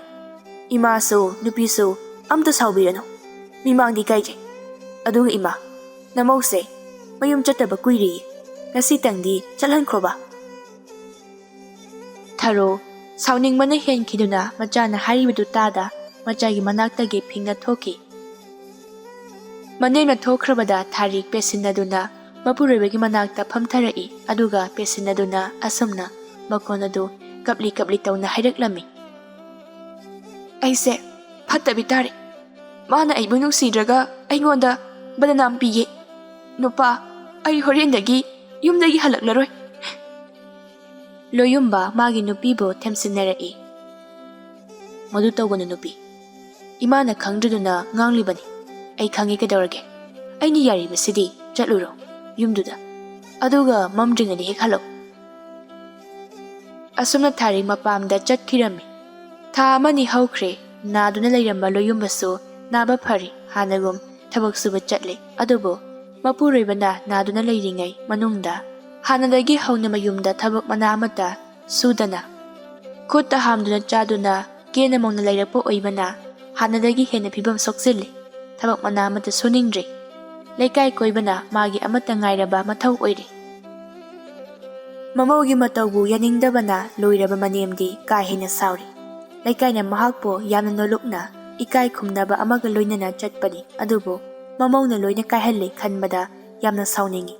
ꯏꯃꯥꯁꯨ ꯅꯨꯄꯤꯁꯨ ꯑꯝꯇ ꯁꯥꯎꯕꯤꯔꯅꯨ꯫ ꯃꯤꯃꯥꯡꯗꯤ ꯏꯀꯥꯏꯖꯩ꯫ ꯑꯗꯨꯒ ꯏꯃꯥ, ꯅꯃꯧꯁꯦ ꯃꯌꯨꯝ ꯆꯠꯇꯕ ꯀꯨꯏꯔꯦꯌꯦ꯫ ꯉꯁꯤꯇꯪꯗꯤ ꯆꯠꯍꯟꯈ꯭ꯔꯣꯕ꯫" ꯊꯔꯣ ꯁꯥꯎꯅꯤꯡꯕꯅ ꯍꯦꯟꯈꯤꯗꯨꯅ ꯃꯆꯥꯅ ꯍꯥꯏꯔꯤꯕꯗꯨ ꯇꯥꯗ ꯃꯆꯥꯒꯤ ꯃꯅꯥꯛꯇꯒꯤ ꯐꯤꯡꯅ ꯊꯣꯛꯈꯤ꯫ ꯃꯅꯦꯝꯅ ꯊꯣꯛꯈ꯭ꯔꯕꯗ ꯊꯥꯔꯤꯛ ꯄꯦꯁꯤꯟꯅꯗꯨꯅ ꯃꯄꯨꯔꯣꯏꯕꯒꯤ ꯃꯅꯥꯛꯇ ꯐꯝꯊꯔꯛꯏ꯫ ꯑꯗꯨꯒ ꯄꯦꯁꯤꯟꯅꯗꯨꯅ ꯑꯁꯨꯝꯅ ꯃꯈꯣꯟ ꯑꯗꯨ ꯀꯞꯂꯤ ꯀꯞꯂꯤ ꯇꯧꯅ ꯍꯥꯏꯔꯛꯂꯝꯃꯤ꯫ "ꯑꯩꯁꯦ ꯐꯠꯇꯕꯤ ꯇꯥꯔꯦ꯫ ꯃꯥꯅ ꯑꯩꯕꯨ ꯅꯨꯡꯁꯤꯗ꯭ꯔꯒ ꯑꯩꯉꯣꯟꯗ ꯕꯗꯅꯥꯝ ꯄꯤꯌꯦ꯫ ꯅꯨꯄꯥ, ꯑꯩ ꯍꯣꯔꯦꯟꯗꯒꯤ ꯌꯨꯝꯗꯒꯤ ꯍꯜꯂꯛꯂꯔꯣꯏ꯫" ꯂꯣꯌꯨꯝꯕ ꯃꯥꯒꯤ ꯅꯨꯄꯤꯕꯨ ꯊꯦꯝꯖꯤꯟꯅꯔꯛꯏ꯫ "ꯃꯗꯨ ꯇꯧꯒꯅꯨ ꯅꯨꯄꯤ꯫ ꯏꯃꯥꯅ ꯈꯪꯗ꯭ꯔꯗꯨꯅ ꯉꯥꯡꯂꯤꯕꯅꯤ꯫ ꯑꯩ ꯈꯪꯉꯤ ꯀꯩꯗꯧꯔꯒꯦ꯫ ꯑꯩꯅ ꯌꯥꯔꯤꯕꯁꯤꯗꯤ ꯆꯠꯂꯨꯔꯣ ꯌꯨꯝꯗꯨꯗ꯫ ꯑꯗꯨꯒ ꯃꯝꯗ꯭ꯔꯤꯉꯩꯗ ꯍꯦꯛ ꯍꯜꯂꯛꯎ꯫" ꯑꯁꯨꯝꯅ ꯊꯥꯔꯤꯛ ꯃꯄꯥꯝꯗ ꯆꯠꯈꯤꯔꯝꯃꯤ꯫ ꯊꯥ ꯑꯃꯅꯤ ꯍꯧꯈ꯭ꯔꯦ꯫ ꯅꯥꯗꯨꯅ ꯂꯩꯔꯝꯕ ꯂꯣꯌꯨꯝꯕꯁꯨ ꯅꯥꯕ ꯐꯔꯦ꯫ ꯍꯥꯟꯅꯒꯨꯝ ꯊꯕꯛ ꯁꯨꯕ ꯆꯠꯂꯦ꯫ ꯑꯗꯨꯕꯨ ꯃꯄꯨꯔꯣꯏꯕꯅ ꯅꯥꯗꯨꯅ ꯂꯩꯔꯤꯉꯩ ꯃꯅꯨꯡꯗ ꯍꯥꯟꯅꯗꯒꯤ ꯍꯧꯅ ꯃꯌꯨꯝꯗ ꯊꯕꯛ ꯃꯅꯥ ꯑꯃꯠꯇ ꯁꯨꯗꯅ, ꯈꯨꯠꯇ ꯍꯥꯝꯗꯨꯅ ꯆꯥꯗꯨꯅ ꯀꯦꯅ ꯃꯧꯅ ꯂꯩꯔꯛꯄ ꯑꯣꯏꯕꯅ ꯍꯥꯟꯅꯗꯒꯤ ꯍꯦꯟꯅ ꯐꯤꯕꯝ ꯁꯣꯛꯆꯤꯜꯂꯤ꯫ ꯊꯕꯛ ꯃꯅꯥ ꯑꯃꯠꯇ ꯁꯨꯅꯤꯡꯗ꯭ꯔꯦ꯫ ꯂꯩꯀꯥꯏ ꯀꯣꯏꯕꯅ ꯃꯥꯒꯤ ꯑꯃꯠꯇ ꯉꯥꯏꯔꯕ ꯃꯊꯧ ꯑꯣꯏꯔꯦ꯫ ꯃꯃꯧꯒꯤ ꯃꯇꯧꯕꯨ ꯌꯥꯅꯤꯡꯗꯕꯅ ꯂꯣꯏꯔꯕ ꯃꯅꯦꯝꯗꯤ ꯀꯥ ꯍꯦꯟꯅ ꯁꯥꯎꯔꯤ꯫ ꯂꯩꯀꯥꯏꯅ ꯃꯍꯥꯛꯄꯨ ꯌꯥꯝꯅ ꯅꯣꯂꯨꯛꯅ ꯏꯀꯥꯏ ꯈꯨꯝꯅꯕ ꯑꯃꯒ ꯂꯣꯏꯅꯅ ꯆꯠꯄꯅꯤ, ꯑꯗꯨꯕꯨ ꯃꯃꯧꯅ ꯂꯣꯏꯅ ꯀꯥꯏꯍꯜꯂꯦ ꯈꯟꯕꯗ ꯌꯥꯝꯅ ꯁꯥꯎꯅꯤꯡꯏ꯫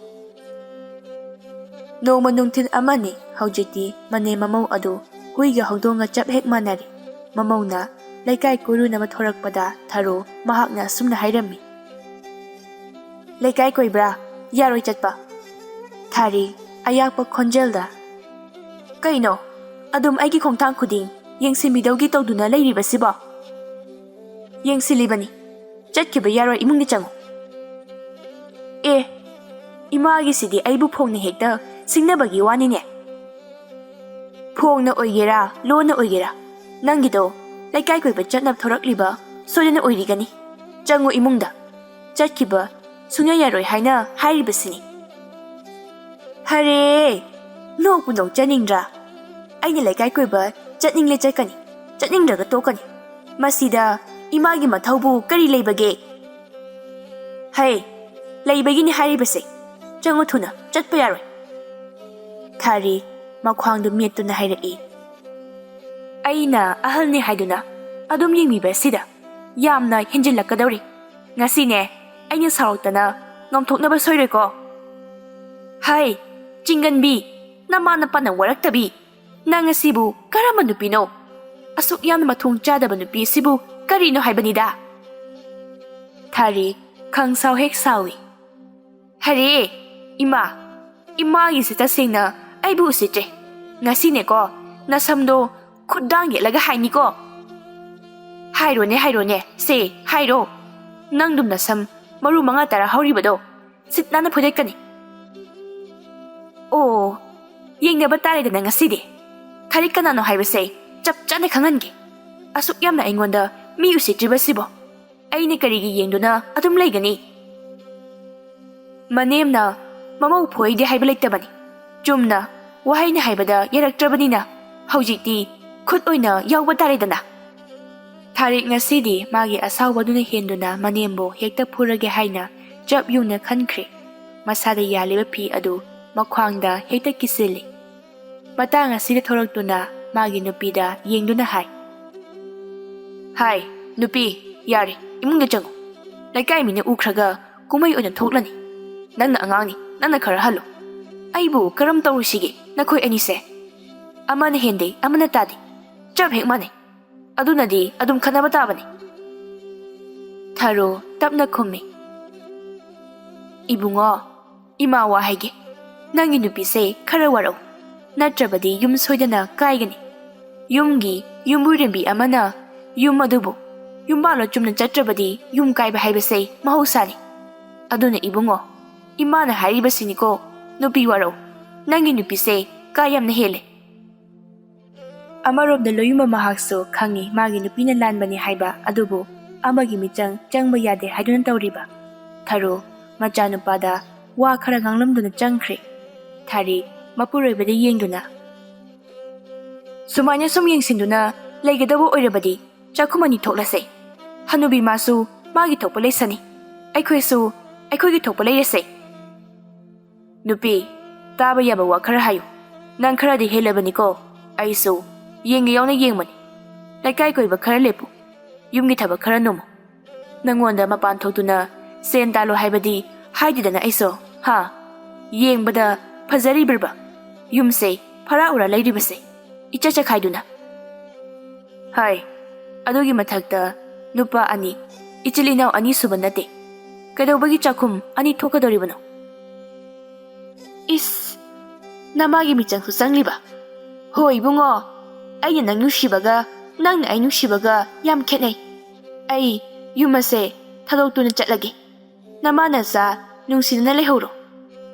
ꯅꯣꯡꯃ ꯅꯨꯡꯊꯤꯜ ꯑꯃꯅꯤ꯫ ꯍꯧꯖꯤꯛꯇꯤ ꯃꯅꯦꯝ ꯃꯃꯧ ꯑꯗꯨ ꯍꯨꯏꯒ ꯍꯧꯗꯣꯡꯒ ꯆꯞ ꯍꯦꯛ ꯃꯥꯟꯅꯔꯦ꯫ ꯃꯃꯧꯅ ꯂꯩꯀꯥꯏ ꯀꯣꯏꯔꯨꯅꯕ ꯊꯣꯔꯛꯄꯗ ꯊꯔꯣ ꯃꯍꯥꯛꯅ ꯑꯁꯨꯝꯅ ꯍꯥꯏꯔꯝꯃꯤ꯫ "ꯂꯩꯀꯥꯏ ꯀꯣꯏꯕ꯭ꯔꯥ? ꯌꯥꯔꯣꯏ ꯆꯠꯄ?" ꯊꯥꯔꯤ ꯑꯌꯥꯛꯄ ꯈꯣꯟꯖꯦꯜꯗ, "ꯀꯩꯅꯣ? ꯑꯗꯨꯝ ꯑꯩꯒꯤ ꯈꯣꯡꯊꯥꯡ ꯈꯨꯗꯤꯡ ꯌꯦꯡꯁꯤꯟꯕꯤꯗꯧꯒꯤ ꯇꯧꯗꯨꯅ ꯂꯩꯔꯤꯕꯁꯤꯕꯣ?" "ꯌꯦꯡꯁꯤꯜꯂꯤꯕꯅꯤ꯫ ꯆꯠꯈꯤꯕ ꯌꯥꯔꯣꯏ, ꯏꯃꯨꯡꯗ ꯆꯪꯉꯨ꯫" "ꯑꯦ, ꯏꯃꯥꯒꯤꯁꯤꯗꯤ ꯑꯩꯕꯨ ꯐꯣꯡꯅ ꯍꯦꯛꯇ ꯁꯤꯡꯅꯕꯒꯤ ꯋꯥꯅꯤꯅꯦ꯫" "ꯐꯣꯡꯅ ꯑꯣꯏꯒꯦꯔꯥ, ꯂꯣꯟꯅ ꯑꯣꯏꯒꯦꯔꯥ, ꯅꯪꯒꯤꯗꯣ ꯂꯩꯀꯥꯏ ꯀꯣꯏꯕ ꯆꯠꯅꯕ ꯊꯣꯔꯛꯂꯤꯕ ꯁꯣꯏꯗꯅ ꯑꯣꯏꯔꯤꯒꯅꯤ꯫ ꯆꯪꯉꯨ ꯏꯃꯨꯡꯗ꯫ ꯆꯠꯈꯤꯕ ꯁꯨꯡꯌꯥ ꯌꯥꯔꯣꯏ ꯍꯥꯏꯅ ꯍꯥꯏꯔꯤꯕꯁꯤꯅꯤ꯫" "ꯍꯔꯦ, ꯅꯣꯛꯄꯨ ꯅꯣꯛꯆꯅꯤꯡꯗ꯭ꯔꯥ? ꯑꯩꯅ ꯂꯩꯀꯥꯏ ꯀꯣꯏꯕ ꯆꯠꯅꯤꯡꯂꯦ ꯆꯠꯀꯅꯤ, ꯆꯠꯅꯤꯡꯗ꯭ꯔꯒ ꯇꯣꯛꯀꯅꯤ꯫ ꯃꯁꯤꯗ ꯏꯃꯥꯒꯤ ꯃꯊꯧꯕꯨ ꯀꯔꯤ ꯂꯩꯕꯒꯦ? ꯍꯩ, ꯂꯩꯕꯒꯤꯅꯤ ꯍꯥꯏꯔꯤꯕꯁꯦ꯫ ꯆꯪꯉꯨ ꯊꯨꯅ, ꯆꯠꯄ ꯌꯥꯔꯣꯏ꯫" ꯊꯥꯔꯤ ꯃꯈ꯭ꯋꯥꯡꯗꯨ ꯃꯦꯠꯇꯨꯅ ꯍꯥꯏꯔꯛꯏ꯫ "ꯑꯩꯅ ꯑꯍꯜꯅꯤ ꯍꯥꯏꯗꯨꯅ ꯑꯗꯨꯝ ꯌꯦꯡꯕꯤꯕ ꯑꯁꯤꯗ ꯌꯥꯝꯅ ꯍꯦꯟꯖꯤꯜꯂꯛꯀꯗꯧꯔꯤ꯫ ꯉꯁꯤꯅꯦ ꯑꯩꯅ ꯁꯥꯎꯔꯛꯇꯅ ꯉꯝꯊꯣꯛꯅꯕ ꯁꯣꯏꯔꯣꯏꯀꯣ꯫" "ꯍꯩ, ꯆꯤꯡꯒꯟꯕꯤ, ꯅꯃꯥ ꯅꯄꯥꯅ ꯋꯥꯔꯛꯇꯕꯤ, ꯅꯪ ꯑꯁꯤꯕꯨ ꯀꯔꯝꯕ ꯅꯨꯄꯤꯅꯣ? ꯑꯁꯨꯛ ꯌꯥꯝꯅ ꯃꯊꯣꯡ ꯆꯥꯗꯕ ꯅꯨꯄꯤ ꯑꯁꯤꯕꯨ ꯀꯔꯤꯅꯣ ꯍꯥꯏꯕꯅꯤꯗ?" ꯊꯥꯔꯤ ꯈꯪꯁꯥꯎ ꯍꯦꯛ ꯁꯥꯎꯏ꯫ "ꯍꯔꯦ, ꯏꯃꯥ, ꯏꯃꯥꯒꯤꯁꯦ ꯇꯁꯦꯡꯅ ꯑꯩꯕꯨ ꯎꯁꯤꯠꯇ꯭ꯔꯦ꯫ ꯉꯁꯤꯅꯦꯀꯣ, ꯅꯁꯝꯗꯣ ꯈꯨꯠꯗꯥꯡ ꯌꯦꯠꯂꯒ ꯍꯥꯏꯅꯤꯀꯣ꯫" "ꯍꯥꯏꯔꯣꯅꯦ, ꯍꯥꯏꯔꯣꯅꯦ, ꯁꯦ, ꯍꯥꯏꯔꯣ꯫ ꯅꯪꯗꯨꯝ ꯅꯁꯝ ꯃꯔꯨ ꯃꯉꯥ ꯇꯔꯥ ꯍꯧꯔꯤꯕꯗꯣ ꯁꯤꯠ ꯅꯥꯟꯅ ꯐꯣꯏꯗꯠꯀꯅꯤ꯫" "ꯑꯣ, ꯌꯦꯡꯅꯕ ꯇꯥꯔꯦꯗꯅ ꯉꯁꯤꯗꯤ꯫ ꯊꯥꯔꯤ ꯀꯅꯥꯅꯣ ꯍꯥꯏꯕꯁꯦ ꯆꯞ ꯆꯥꯅ ꯈꯪꯍꯟꯒꯦ꯫ ꯑꯁꯨꯛ ꯌꯥꯝꯅ ꯑꯩꯉꯣꯟꯗ ꯃꯤ ꯎꯁꯤꯠꯇ꯭ꯔꯤꯕꯁꯤꯕꯣ ꯑꯩꯅ ꯀꯔꯤꯒꯤ ꯌꯦꯡꯗꯨꯅ ꯑꯗꯨꯝ ꯂꯩꯒꯅꯤ?" ꯃꯅꯦꯝꯅ ꯃꯃꯧ ꯐꯣꯏꯗꯦ ꯍꯥꯏꯕ ꯂꯩꯇꯕꯅꯤ꯫ ꯆꯨꯝꯅ ꯋꯥꯍꯩꯅ ꯍꯥꯏꯕꯗ ꯌꯥꯔꯛꯇ꯭ꯔꯕꯅꯤꯅ ꯍꯧꯖꯤꯛꯇꯤ ꯈꯨꯠ ꯑꯣꯏꯅ ꯌꯥꯎꯕ ꯇꯥꯔꯦꯗꯅ꯫ ꯊꯥꯔꯤ ꯉꯁꯤꯗꯤ ꯃꯥꯒꯤ ꯑꯁꯥꯎꯕꯗꯨꯅ ꯍꯦꯟꯗꯨꯅ ꯃꯅꯦꯝꯕꯨ ꯍꯦꯛꯇ ꯐꯨꯔꯒꯦ ꯍꯥꯏꯅ ꯆꯞ ꯌꯨꯡꯅ ꯈꯟꯈ꯭ꯔꯦ꯫ ꯃꯁꯥꯗ ꯌꯥꯜꯂꯤꯕ ꯐꯤ ꯑꯗꯨ ꯃꯈ꯭ꯋꯥꯡꯗ ꯍꯦꯛꯇ ꯀꯤꯁꯤꯜꯂꯤ꯫ ꯃꯇꯥꯡ ꯑꯁꯤꯗ ꯊꯣꯔꯛꯇꯨꯅ ꯃꯥꯒꯤ ꯅꯨꯄꯤꯗ ꯌꯦꯡꯗꯨꯅ ꯍꯥꯏ, "ꯍꯥꯏ, ꯅꯨꯄꯤ, ꯌꯥꯔꯦ, ꯏꯃꯨꯡꯗ ꯆꯪꯉꯨ꯫ ꯂꯩꯀꯥꯏ ꯃꯤꯅ ꯎꯈ꯭ꯔꯒ ꯀꯨꯝꯍꯩ ꯑꯣꯏꯅ ꯊꯣꯛꯂꯅꯤ꯫ ꯅꯪꯅ ꯑꯉꯥꯡꯅꯤ, ꯅꯪꯅ ꯈꯔ ꯍꯜꯂꯨ꯫ ꯑꯩꯕꯨ ꯀꯔꯝ ꯇꯧꯔꯨꯁꯤꯒꯦ ꯅꯈꯣꯏ ꯑꯅꯤꯁꯦ? ꯑꯃꯅ ꯍꯦꯟꯗꯦ, ꯑꯃꯅ ꯇꯥꯗꯦ꯫ ꯆꯞ ꯍꯦꯛ ꯃꯥꯟꯅꯩ꯫ ꯑꯗꯨꯅꯗꯤ ꯑꯗꯨꯝ ꯈꯠꯅꯕ ꯇꯥꯕꯅꯤ꯫ ꯊꯔꯣ ꯇꯞꯅ ꯈꯨꯝꯃꯤ, "ꯏꯕꯨꯡꯉꯣ, ꯏꯃꯥ ꯋꯥ ꯍꯥꯏꯒꯦ, ꯅꯪꯒꯤ ꯅꯨꯄꯤꯁꯦ ꯈꯔ ꯋꯥꯔꯧ, ꯅꯠꯇ꯭ꯔꯕꯗꯤ ꯌꯨꯝ ꯁꯣꯏꯗꯅ ꯀꯥꯏꯒꯅꯤ꯫ ꯌꯨꯝꯒꯤ ꯌꯨꯝꯕꯨꯔꯦꯝꯕꯤ ꯑꯃꯅ ꯌꯨꯝ ꯑꯗꯨꯕꯨ ꯌꯨꯝꯕꯥꯜꯂꯣ ꯆꯨꯝꯅ ꯆꯠꯇ꯭ꯔꯕꯗꯤ ꯌꯨꯝ ꯀꯥꯏꯕ ꯍꯥꯏꯕꯁꯦ ꯃꯍꯧꯁꯥꯅꯤ꯫ ꯑꯗꯨꯅ ꯏꯕꯨꯡꯉꯣ, ꯏꯃꯥꯅ ꯍꯥꯏꯔꯤꯕꯁꯤꯅꯤꯀꯣ, ꯅꯨꯄꯤ ꯋꯥꯔꯧ, ꯅꯪꯒꯤ ꯅꯨꯄꯤꯁꯦ ꯀꯥ ꯌꯥꯝꯅ ꯍꯦꯜꯂꯦ꯫" ꯑꯃꯔꯣꯝꯗ ꯂꯣꯌꯨꯝꯕ ꯃꯍꯥꯛꯁꯨ ꯈꯪꯏ ꯃꯥꯒꯤ ꯅꯨꯄꯤꯅ ꯂꯥꯟꯕꯅꯤ ꯍꯥꯏꯕ, ꯑꯗꯨꯕꯨ ꯑꯃꯒꯤ ꯃꯤꯆꯪ ꯆꯪꯕ ꯌꯥꯗꯦ ꯍꯥꯏꯗꯨꯅ ꯇꯧꯔꯤꯕ꯫ ꯊꯔꯣ ꯃꯆꯥꯅꯨꯄꯥꯗ ꯋꯥ ꯈꯔ ꯉꯥꯡꯂꯝꯗꯨꯅ ꯆꯪꯈ꯭ꯔꯦ꯫ ꯊꯥꯔꯤ ꯃꯄꯨꯔꯣꯏꯕꯗ ꯌꯦꯡꯗꯨꯅ, "ꯁꯨꯃꯥꯏꯅ ꯁꯨꯝ ꯌꯦꯡꯁꯤꯟꯗꯨꯅ ꯂꯩꯒꯗꯕ ꯑꯣꯏꯔꯕꯗꯤ ꯆꯥꯛꯈꯨꯝ ꯑꯅꯤ ꯊꯣꯛꯂꯁꯦ꯫ ꯍꯅꯨꯕꯤ ꯃꯥꯁꯨ ꯃꯥꯒꯤ ꯊꯣꯛꯄ ꯂꯩꯁꯅꯤ, ꯑꯩꯈꯣꯏꯁꯨ ꯑꯩꯈꯣꯏꯒꯤ ꯊꯣꯛꯄ ꯂꯩꯔꯁꯦ꯫" "ꯅꯨꯄꯤ, ꯇꯥꯕ ꯌꯥꯕ ꯋꯥ ꯈꯔ ꯍꯥꯏꯌꯨ꯫ ꯅꯪ ꯈꯔꯗꯤ ꯍꯦꯜꯂꯕꯅꯤꯀꯣ꯫ ꯑꯩꯁꯨ ꯌꯦꯡꯒꯦ ꯌꯥꯎꯅ ꯌꯦꯡꯕꯅꯤ꯫ ꯂꯩꯀꯥꯏ ꯀꯣꯏꯕ ꯈꯔ ꯂꯦꯞꯄꯨ꯫ ꯌꯨꯝꯒꯤ ꯊꯕꯛ ꯈꯔ ꯅꯣꯝꯃꯨ꯫ ꯅꯪꯉꯣꯟꯗ ꯃꯄꯥꯟ ꯊꯣꯛꯇꯨꯅ ꯁꯦꯟ ꯇꯥꯜꯂꯣ ꯍꯥꯏꯕꯗꯤ ꯍꯥꯏꯗꯦꯗꯅ ꯑꯩꯁꯨ, ꯍꯥ? ꯌꯦꯡꯕꯗ ꯐꯖꯔꯤꯕ꯭ꯔꯕ? ꯌꯨꯝꯁꯦ ꯐꯔꯥ ꯎꯔꯥ ꯂꯩꯔꯤꯕꯁꯦ, ꯏꯆꯠ ꯆꯠꯈꯥꯏꯗꯨꯅ꯫" ꯍꯥꯏ, ꯑꯗꯨꯒꯤ ꯃꯊꯛꯇ ꯅꯨꯄꯥ ꯑꯅꯤ, ꯏꯆꯤꯜ ꯏꯅꯥꯎ ꯑꯅꯤ ꯁꯨꯕ ꯅꯠꯇꯦ꯫ ꯀꯩꯗꯧꯕꯒꯤ ꯆꯥꯛꯈꯨꯝ ꯑꯅꯤ ꯊꯣꯛꯀꯗꯧꯔꯤꯕꯅꯣ? ꯏꯁ, ꯅꯃꯥꯒꯤ ꯃꯤꯆꯪꯁꯨ ꯆꯪꯂꯤꯕ? ꯍꯣꯏ ꯏꯕꯨꯡꯉꯣ, ꯑꯩꯅ ꯅꯪ ꯅꯨꯡꯁꯤꯕꯒ ꯅꯪꯅ ꯑꯩ ꯅꯨꯡꯁꯤꯕꯒ ꯌꯥꯝ ꯈꯦꯠꯅꯩ꯫ ꯑꯩ ꯌꯨꯝ ꯑꯁꯦ ꯊꯥꯗꯣꯛꯇꯨꯅ ꯆꯠꯂꯒꯦ꯫ ꯅꯃꯥ ꯅꯆꯥ ꯅꯨꯡꯁꯤꯅꯅ ꯂꯩꯍꯧꯔꯣ꯫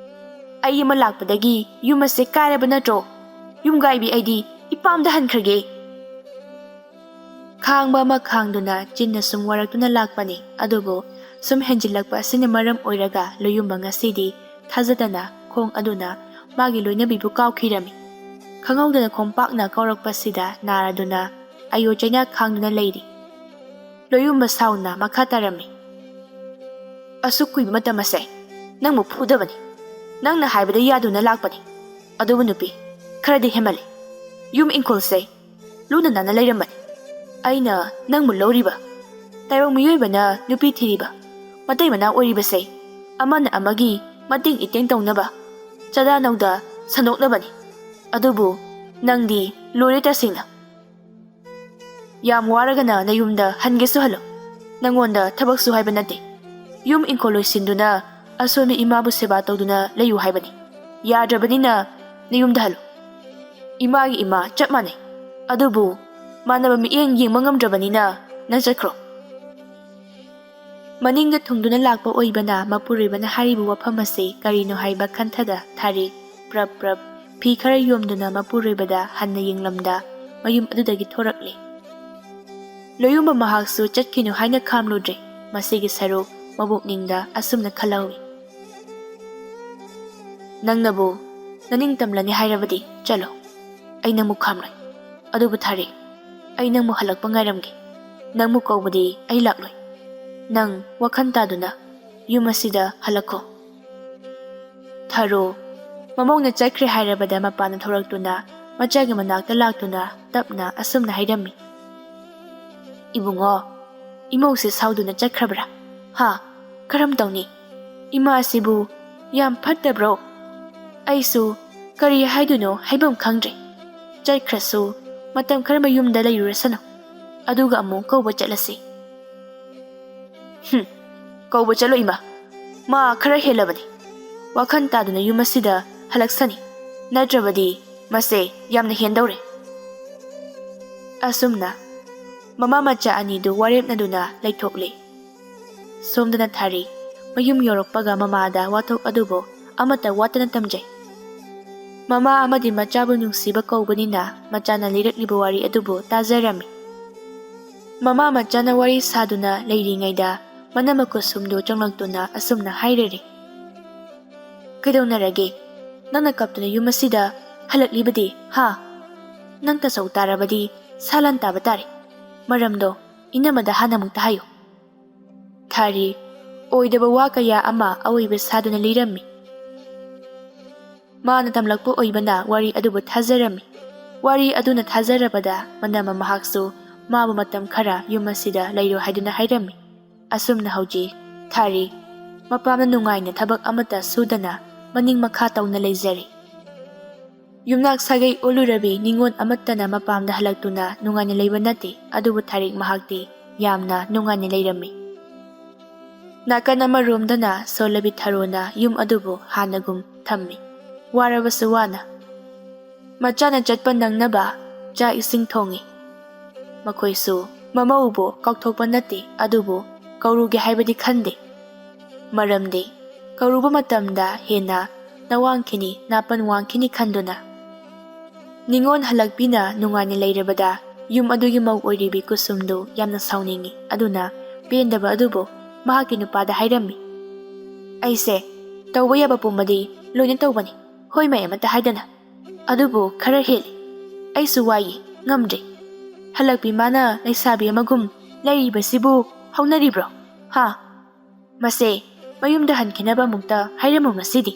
ꯑꯩ ꯑꯃ ꯂꯥꯛꯄꯗꯒꯤ ꯌꯨꯝ ꯑꯁꯦ ꯀꯥꯏꯔꯕ ꯅꯠꯇ꯭ꯔꯣ? ꯌꯨꯝꯒꯥꯏꯕꯤ ꯑꯩꯗꯤ ꯏꯄꯥꯝꯗ ꯍꯟꯈ꯭ꯔꯒꯦ꯫ ꯈꯥꯡꯕ ꯑꯃ ꯈꯥꯡꯗꯨꯅ ꯆꯤꯟꯅ ꯁꯨꯝ ꯋꯥꯔꯛꯇꯨꯅ ꯂꯥꯛꯄꯅꯤ, ꯑꯗꯨꯕꯨ ꯁꯨꯝ ꯍꯦꯟꯖꯤꯜꯂꯛꯄ ꯑꯁꯤꯅ ꯃꯔꯝ ꯑꯣꯏꯔꯒ ꯂꯣꯌꯨꯝꯕ ꯉꯁꯤꯗꯤ ꯊꯥꯖꯗꯅ ꯈꯣꯡ ꯑꯗꯨꯅ ꯃꯥꯒꯤ ꯂꯣꯏꯅꯕꯤꯕꯨ ꯀꯥꯎꯈꯤꯔꯝꯃꯤ꯫ ꯈꯪꯍꯧꯗꯅ ꯈꯣꯡꯄꯥꯛꯅ ꯀꯥꯎꯔꯛꯄꯁꯤꯗ ꯅꯥꯔꯗꯨꯅ ꯑꯌꯣ ꯆꯩꯅꯥ ꯈꯥꯡꯗꯨꯅ ꯂꯩꯔꯤ꯫ ꯂꯣꯌꯨꯝꯕ ꯁꯥꯎꯅ ꯃꯈꯥ ꯇꯥꯔꯝꯃꯤ, "ꯑꯁꯨꯛ ꯀꯨꯏꯕ ꯃꯇꯝ ꯑꯁꯦ ꯅꯪꯕꯨ ꯐꯨꯗꯕꯅꯤ꯫ ꯅꯪꯅ ꯍꯥꯏꯕꯗ ꯌꯥꯗꯨꯅ ꯂꯥꯛꯄꯅꯤ꯫ ꯑꯗꯨꯕꯨ ꯅꯨꯄꯤ, ꯈꯔꯗꯤ ꯍꯦꯟꯃꯜꯂꯤ꯫ ꯌꯨꯝ ꯏꯪꯈꯣꯜꯁꯦ ꯂꯨꯅ ꯅꯥꯟꯅ ꯂꯩꯔꯝꯕꯅꯤ꯫ ꯑꯩꯅ ꯅꯪꯕꯨ ꯂꯧꯔꯤꯕ, ꯇꯥꯏꯕꯪ ꯃꯤꯑꯣꯏꯕꯅ ꯅꯨꯄꯤ ꯊꯤꯔꯤꯕ, ꯃꯇꯩ ꯃꯅꯥꯎ ꯑꯣꯏꯔꯤꯕꯁꯦ ꯑꯃꯅ ꯑꯃꯒꯤ ꯃꯇꯦꯡ ꯏꯇꯦꯡ ꯇꯧꯅꯕ, ꯆꯥꯗꯥ ꯅꯧꯗꯥ ꯁꯟꯗꯣꯛꯅꯕꯅꯤ꯫ ꯑꯗꯨꯕꯨ ꯅꯪꯗꯤ ꯂꯣꯏꯔꯦ ꯇꯁꯦꯡꯅ꯫" ꯌꯥꯝ ꯋꯥꯔꯒꯅ ꯅꯌꯨꯝꯗ ꯍꯟꯒꯦꯁꯨ ꯍꯜꯂꯣ꯫ ꯅꯪꯉꯣꯟꯗ ꯊꯕꯛꯁꯨ ꯍꯥꯏꯕ ꯅꯠꯇꯦ꯫ ꯌꯨꯝ ꯏꯪꯈꯣꯜ ꯂꯣꯏꯁꯤꯟꯗꯨꯅ ꯑꯁꯣꯟꯕ ꯏꯃꯥꯕꯨ ꯁꯦꯕꯥ ꯇꯧꯗꯨꯅ ꯂꯩꯌꯨ ꯍꯥꯏꯕꯅꯤ꯫ ꯌꯥꯗ꯭ꯔꯕꯅꯤꯅ ꯅꯌꯨꯝꯗ ꯍꯜꯂꯣ꯫ ꯏꯃꯥꯒꯤ ꯏꯃꯥ ꯆꯞ ꯃꯥꯟꯅꯩ꯫ ꯑꯗꯨꯕꯨ ꯃꯥꯟꯅꯕ ꯃꯤꯠꯌꯦꯡ ꯌꯦꯡꯕ ꯉꯝꯗ꯭ꯔꯕꯅꯤꯅ ꯅꯪ ꯆꯠꯈ꯭ꯔꯣ꯫ ꯃꯅꯤꯡꯗ ꯊꯨꯡꯗꯨꯅ ꯂꯥꯛꯄ ꯑꯣꯏꯕꯅ ꯃꯄꯨꯔꯣꯏꯕꯅ ꯍꯥꯏꯔꯤꯕ ꯋꯥꯐꯝ ꯑꯁꯤ ꯀꯔꯤꯅꯣ ꯍꯥꯏꯕ ꯈꯟꯊꯗ ꯊꯥꯔꯤ ꯄ꯭ꯔꯞ ꯄ꯭ꯔꯞ ꯐꯤ ꯈꯔ ꯌꯣꯝꯗꯨꯅ ꯃꯄꯨꯔꯣꯏꯕꯗ ꯍꯟꯅ ꯌꯦꯡꯂꯝꯗ ꯃꯌꯨꯝ ꯑꯗꯨꯗꯒꯤ ꯊꯣꯔꯛꯂꯦ꯫ ꯂꯣꯌꯨꯝꯕ ꯃꯍꯥꯛꯁꯨ ꯆꯠꯈꯤꯅꯨ ꯍꯥꯏꯅ ꯈꯥꯝꯂꯨꯗ꯭ꯔꯦ꯫ ꯃꯁꯤꯒꯤ ꯁꯔꯨꯛ ꯃꯕꯨꯛꯅꯤꯡꯗ ꯑꯁꯨꯝꯅ ꯈꯜꯍꯧꯏ꯫ ꯅꯪꯅꯕꯨ ꯅꯅꯤꯡ ꯇꯝꯂꯅꯤ ꯍꯥꯏꯔꯕꯗꯤ ꯆꯠꯂꯣ꯫ ꯑꯩ ꯅꯪꯕꯨ ꯈꯥꯝꯂꯣꯏ꯫ ꯑꯗꯨꯕꯨ ꯊꯥꯔꯤ, ꯑꯩ ꯅꯪꯕꯨ ꯍꯜꯂꯛꯄ ꯉꯥꯏꯔꯝꯒꯦ꯫ ꯅꯪꯕꯨ ꯀꯧꯕꯗꯤ ꯑꯩ ꯂꯥꯛꯂꯣꯏ꯫ ꯅꯪ ꯋꯥꯈꯜ ꯇꯥꯗꯨꯅ ꯌꯨꯝ ꯑꯁꯤꯗ ꯍꯜꯂꯛꯈꯣ꯫ ꯊꯥꯔꯨ, ꯃꯃꯧꯅ ꯆꯠꯈ꯭ꯔꯦ ꯍꯥꯏꯔꯕꯗ ꯃꯄꯥꯟꯗ ꯊꯣꯔꯛꯇꯨꯅ ꯃꯆꯥꯒꯤ ꯃꯅꯥꯛꯇ ꯂꯥꯛꯇꯨꯅ ꯇꯞꯅ ꯑꯁꯨꯝꯅ ꯍꯥꯏꯔꯝꯃꯤ꯫ ꯏꯕꯨꯡꯉꯣ, ꯏꯃꯧꯁꯦ ꯁꯥꯎꯗꯨꯅ ꯆꯠꯈ꯭ꯔꯕ꯭ꯔꯥ? ꯍꯥ? ꯀꯔꯝ ꯇꯧꯅꯤ? ꯏꯃꯥꯁꯤꯕꯨ ꯌꯥꯝ ꯐꯠꯇꯕ꯭ꯔꯣ? ꯑꯩꯁꯨ ꯀꯔꯤ ꯍꯥꯏꯗꯣꯏꯅꯣ ꯍꯥꯏꯐꯝ ꯈꯪꯗ꯭ꯔꯦ꯫ ꯆꯠꯈ꯭ꯔꯁꯨ ꯃꯇꯝ ꯈꯔ ꯃꯌꯨꯝꯗ ꯂꯩꯔꯨꯔꯁꯅꯨ꯫ ꯑꯗꯨꯒ ꯑꯃꯨꯛ ꯀꯧꯕ ꯆꯠꯂꯁꯤ꯫ ꯍꯨꯝ, ꯀꯧꯕ ꯆꯠꯂꯣ ꯏꯃꯥ꯫ ꯃꯥ ꯈꯔ ꯍꯦꯜꯂꯕꯅꯤ꯫ ꯋꯥꯈꯜ ꯇꯥꯗꯨꯅ ꯌꯨꯝ ꯑꯁꯤꯗ ꯍꯜꯂꯛꯁꯅꯤ꯫ ꯅꯠꯇ꯭ꯔꯕꯗꯤ ꯃꯁꯦ ꯌꯥꯝꯅ ꯍꯦꯟꯗꯧꯔꯦ꯫ ꯑꯁꯨꯝꯅ ꯃꯃꯥ ꯃꯆꯥ ꯑꯅꯤꯗꯨ ꯋꯥꯔꯦꯞꯅꯗꯨꯅ ꯂꯩꯊꯣꯛꯂꯦ꯫ ꯁꯣꯝꯗꯅ ꯊꯥꯔꯤ ꯃꯌꯨꯝ ꯌꯧꯔꯛꯄꯒ ꯃꯃꯥꯗ ꯋꯥꯊꯣꯛ ꯑꯗꯨꯕꯨ ꯑꯃꯠꯇ ꯋꯥꯠꯇꯅ ꯇꯝꯖꯩ꯫ ꯃꯃꯥ ꯑꯃꯗꯤ ꯃꯆꯥꯕꯨ ꯅꯨꯡꯁꯤꯕ ꯀꯧꯕꯅꯤꯅ ꯃꯆꯥꯅ ꯂꯤꯔꯛꯂꯤꯕ ꯋꯥꯔꯤ ꯑꯗꯨꯕꯨ ꯇꯥꯖꯔꯝꯃꯤ꯫ ꯃꯃꯥ ꯃꯆꯥꯅ ꯋꯥꯔꯤ ꯁꯥꯗꯨꯅ ꯂꯩꯔꯤꯉꯩꯗ ꯃꯅꯝ ꯃꯀꯨꯁꯨꯝꯗꯨ ꯆꯪꯂꯛꯇꯨꯅ ꯑꯁꯨꯝꯅ ꯍꯥꯏꯔꯔꯤ꯫ ꯀꯩꯗꯧꯅꯔꯒꯦ? ꯅꯪꯅ ꯀꯞꯇꯨꯅ ꯌꯨꯝ ꯑꯁꯤꯗ ꯍꯜꯂꯛꯂꯤꯕꯗꯤ, ꯍꯥ? ꯅꯪ ꯇꯥꯆꯧ ꯇꯥꯔꯕꯗꯤ ꯁꯥ ꯂꯥꯟ ꯇꯥꯕ ꯇꯥꯔꯦ꯫ ꯃꯔꯝꯗꯣ ꯏꯅꯝꯃꯗ ꯍꯥꯟꯅ ꯑꯃꯨꯛꯇ ꯍꯥꯏꯌꯨ꯫ ꯊꯥꯔꯤ ꯑꯣꯏꯗꯕ ꯋꯥ ꯀꯌꯥ ꯑꯃ ꯑꯑꯣꯏꯕ ꯁꯥꯗꯨꯅ ꯂꯤꯔꯝꯃꯤ꯫ ꯃꯥꯅ ꯇꯝꯂꯛꯄ ꯑꯣꯏꯕꯅ ꯋꯥꯔꯤ ꯑꯗꯨꯕꯨ ꯊꯥꯖꯔꯝꯃꯤ꯫ ꯋꯥꯔꯤ ꯑꯗꯨꯅ ꯊꯥꯖꯔꯕꯗ ꯃꯅꯝꯃ ꯃꯍꯥꯛꯁꯨ ꯃꯥꯕꯨ ꯃꯇꯝ ꯈꯔ ꯌꯨꯝ ꯑꯁꯤꯗ ꯂꯩꯔꯨ ꯍꯥꯏꯗꯨꯅ ꯍꯥꯏꯔꯝꯃꯤ꯫ ꯑꯁꯨꯝꯅ ꯍꯧꯖꯤꯛ ꯊꯥꯔꯤ ꯃꯄꯥꯝꯅ ꯅꯨꯡꯉꯥꯏꯅ ꯊꯕꯛ ꯑꯃꯠꯇ ꯁꯨꯗꯅ ꯃꯅꯤꯡ ꯃꯈꯥ ꯇꯧꯅ ꯂꯩꯖꯔꯤ꯫ ꯌꯨꯝꯅꯥꯛ ꯁꯥꯒꯩ ꯑꯣꯜꯂꯨꯔꯕꯤ ꯅꯤꯉꯣꯜ ꯑꯃꯠꯇꯅ ꯃꯄꯥꯝꯗ ꯍꯜꯂꯛꯇꯨꯅ ꯅꯨꯡꯉꯥꯏꯅ ꯂꯩꯕ ꯅꯠꯇꯦ, ꯑꯗꯨꯕꯨ ꯊꯥꯔꯤꯛ ꯃꯍꯥꯛꯇꯤ ꯌꯥꯝꯅ ꯅꯨꯡꯉꯥꯏꯅ ꯂꯩꯔꯝꯃꯤ꯫ ꯅꯥꯀꯟ ꯑꯃꯔꯣꯝꯗꯅ ꯁꯣꯜꯂꯕꯤ ꯊꯔꯣꯅ ꯌꯨꯝ ꯑꯗꯨꯕꯨ ꯍꯥꯟꯅꯒꯨꯝ ꯊꯝꯃꯤ꯫ ꯋꯥꯔꯕꯁꯨ ꯋꯥꯅ ꯃꯆꯥꯅ ꯆꯠꯄ ꯅꯪꯅꯕ ꯆꯥꯛ ꯏꯁꯤꯡ ꯊꯣꯡꯉꯤ꯫ ꯃꯈꯣꯏꯁꯨ ꯃꯃꯧꯕꯨ ꯀꯥꯎꯊꯣꯛꯄ ꯅꯠꯇꯦ, ꯑꯗꯨꯕꯨ ꯀꯧꯔꯨꯒꯦ ꯍꯥꯏꯕꯗꯤ ꯈꯟꯗꯦ꯫ ꯃꯔꯝꯗꯤ ꯀꯧꯔꯨꯕ ꯃꯇꯝꯗ ꯍꯦꯟꯅ ꯅꯋꯥꯡꯈꯤꯅꯤ, ꯅꯥꯄꯟ ꯋꯥꯡꯈꯤꯅꯤ ꯈꯟꯗꯨꯅ꯫ ꯅꯤꯉꯣꯜ ꯍꯜꯂꯛꯄꯤꯅ ꯅꯨꯡꯉꯥꯏꯅ ꯂꯩꯔꯕꯗ ꯌꯨꯝ ꯑꯗꯨꯒꯤ ꯃꯧ ꯑꯣꯏꯔꯤꯕꯤ ꯀꯨꯁꯨꯝꯗꯨ ꯌꯥꯝꯅ ꯁꯥꯎꯅꯤꯡꯏ꯫ ꯑꯗꯨꯅ ꯄꯦꯟꯗꯕ ꯑꯗꯨꯕꯨ ꯃꯍꯥꯛꯀꯤ ꯅꯨꯄꯥꯗ ꯍꯥꯏꯔꯝꯃꯤ, "ꯑꯩꯁꯦ ꯇꯧꯕ ꯌꯥꯕ ꯄꯨꯝꯕꯗꯤ ꯂꯣꯏꯅ ꯇꯧꯕꯅꯤ, ꯍꯣꯏ ꯃꯥꯏ ꯑꯃꯠꯇ ꯍꯥꯏꯗꯅ꯫ ꯑꯗꯨꯕꯨ ꯈꯔ ꯍꯦꯜꯂꯤ꯫ ꯑꯩꯁꯨ ꯋꯥꯏꯌꯦ, ꯉꯝꯗ꯭ꯔꯦ꯫ ꯍꯜꯂꯛꯄꯤ ꯃꯥꯅ ꯂꯩꯁꯥꯕꯤ ꯑꯃꯒꯨꯝ ꯂꯩꯔꯤꯕꯁꯤꯕꯨ ꯍꯧꯅꯔꯤꯕ꯭ꯔꯣ? ꯍꯥ? ꯃꯁꯦ ꯃꯌꯨꯝꯗ ꯍꯟꯈꯤꯅꯕ ꯑꯃꯨꯛꯇ ꯍꯥꯏꯔꯝꯃꯨ ꯉꯁꯤꯗꯤ꯫"